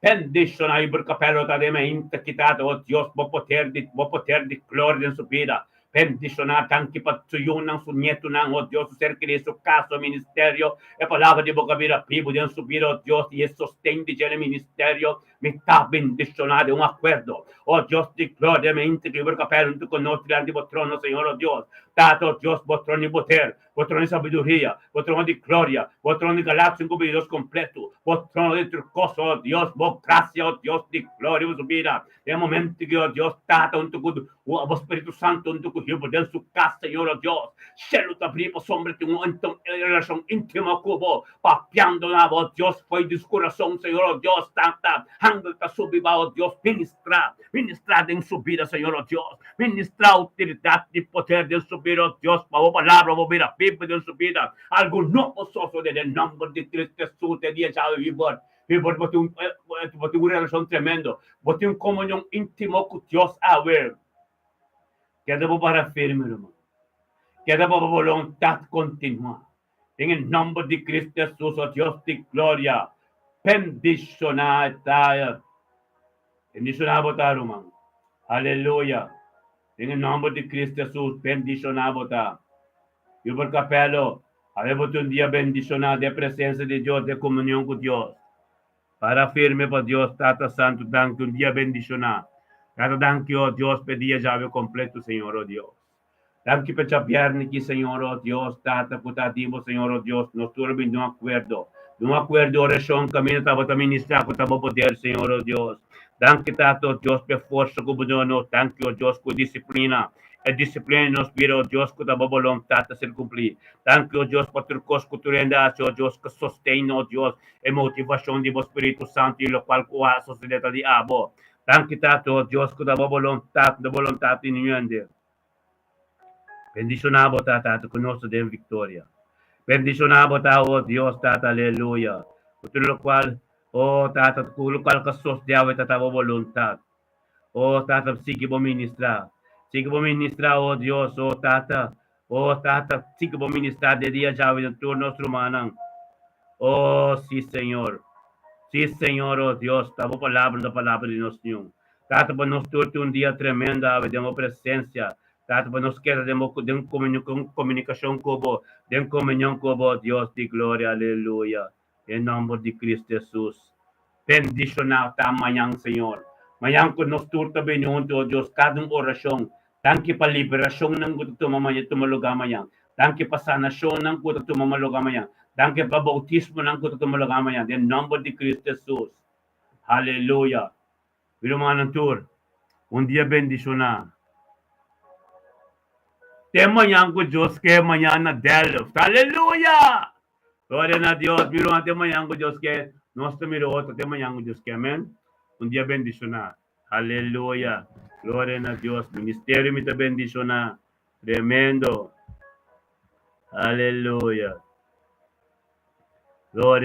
Bendiciona y burka pelota den mainta kita oh Dios bo poder di bo poder di gloria den su bida. Bendiciona danki pa su yunan su nietunan oh Dios su ser keri su cas su ministerio e palabra di bo ka bira bibu den su bida oh Dios y e sosten di dje den ministerio mi ta bendiciona den un acuerdo oh Dios di gloria mainta ki burka pelota cu nos dilanti bo trono Señor oh Dios Tata oh Dios bo trono y poder Bo trono di sabiduria, bo trono di gloria, bo trono di galaxia ku Dios kompleto, bo trono di tur kos, o Dios, bo grasia, o Dios di gloria, bo su bida. Den e momento ki, o Dios, Tata huntu ku bo Spiritu Santu huntu ku Hubert den su kas, Señor, o Dios, shelu ta bri pasobra tin un relashon íntimo ku bo, papiando na bo, Dios, fo'i di su kurason, Señor, o Dios, Tata, angel ta subi ba, o Dios, ministra. Ministrá den su bida, Señor, oh Dios. Ministrá outoridat di poder den su bida, oh Dios, pa bo palabra bo bira biba den su bida. Algu nobo sosode den nomber di Cristo Jesus den dia djawe, Hubert. Hubert, bo tin un, bo tin un relashon tremendo. Bo tin un komunion íntimo ku Dios awe. Keda bo para firme, ruman. Keda pa bo boluntat kontinuá. Den e nomber di Cristo Jesus, oh Dios di gloria, bendiciona e ta. Bendiciona bo ta, ruman. Aleluya. Den e nomber di Cristo Jesus, bendiciona bo ta. Hubert Capello, awe bo tin un dia bendiciona den presencia di Dios, den comunion cu Dios. Para firme pa Dios, Tata Santo, danki, un dia bendiciona. Tata, danki, oh Dios, p'e dia djawe completo, Señor, oh Dios. Danki pa djabièrnè ki, Señor, oh Dios, Tata, ku ta di bo, Señor, oh Dios, nos tur a bin den un akuerdo, den un akuerdo di orashon kaminda tabata ministrá ku ta bo poder, Señor, oh Dios. Danki, Tata, oh Dios, pa e forsa ku bo duna nos. Danki, oh Dios, ku e disiplina, e disiplina di nos bida, oh Dios, ku ta bo boluntat ta ser kumplí. Danki, oh Dios, pa tur kos ku tur hende a hasi, oh Dios, ku sosten, oh Dios, e motivashon di bo Spiritu Santu i lokual ku a sosodé ta di abo. Danki, Tata, oh Dios, ku ta bo boluntat, no boluntat di ningun hende. Bendishoná bo ta, Tata, ku nos ta den viktoria. Bendishoná bo ta, o Dios, Tata, aleluya. Ku tur lokual, o Tata, ku lokual ka sos di awe ta ta bo boluntat. O Tata, sigui bo ministrá. Sigui bo ministrá, o Dios, o Tata, o Tata, sigui bo ministrá de dia djawe den tur nos rumannan. O sí, Señor. Sí, Señor, o Dios, ta bo palabra ta palabra di nos Ñun. Tata pa nos tur tin un dia tremendo awe den bo presencia. Tata pa nos keda den bo den comunicacion cu bo, den comunion cu bo, Dios di gloria, aleluya. Den nomber di Cristo Jesus. Bendiciona ta mañan, Señor. Mañan cu nos tur ta bini hunto, oh Dios, cada un oracion. Danki pa liberacionnan cu ta tuma mañan, tuma lugar mañan. Danki pa sanacionnan cu ta tuma lugar mañan. Danki pa bautismonan cu ta tuma lugar mañan. Den nomber di Cristo Jesus. Aleluya. Mi rumannan tur, un dia bendishoná. Te mañan ku Dios ke, mañan na Delft. Aleluya! Gloria na Dios. Mi ruman, te mañan ku Dios ke, nos ta mira otro te mañan ku Dios ke. Amen. Un dia bendishoná. Aleluya! Gloria na Dios. Ministerio mi ta bendishoná. Tremendo. Aleluya. Gloria.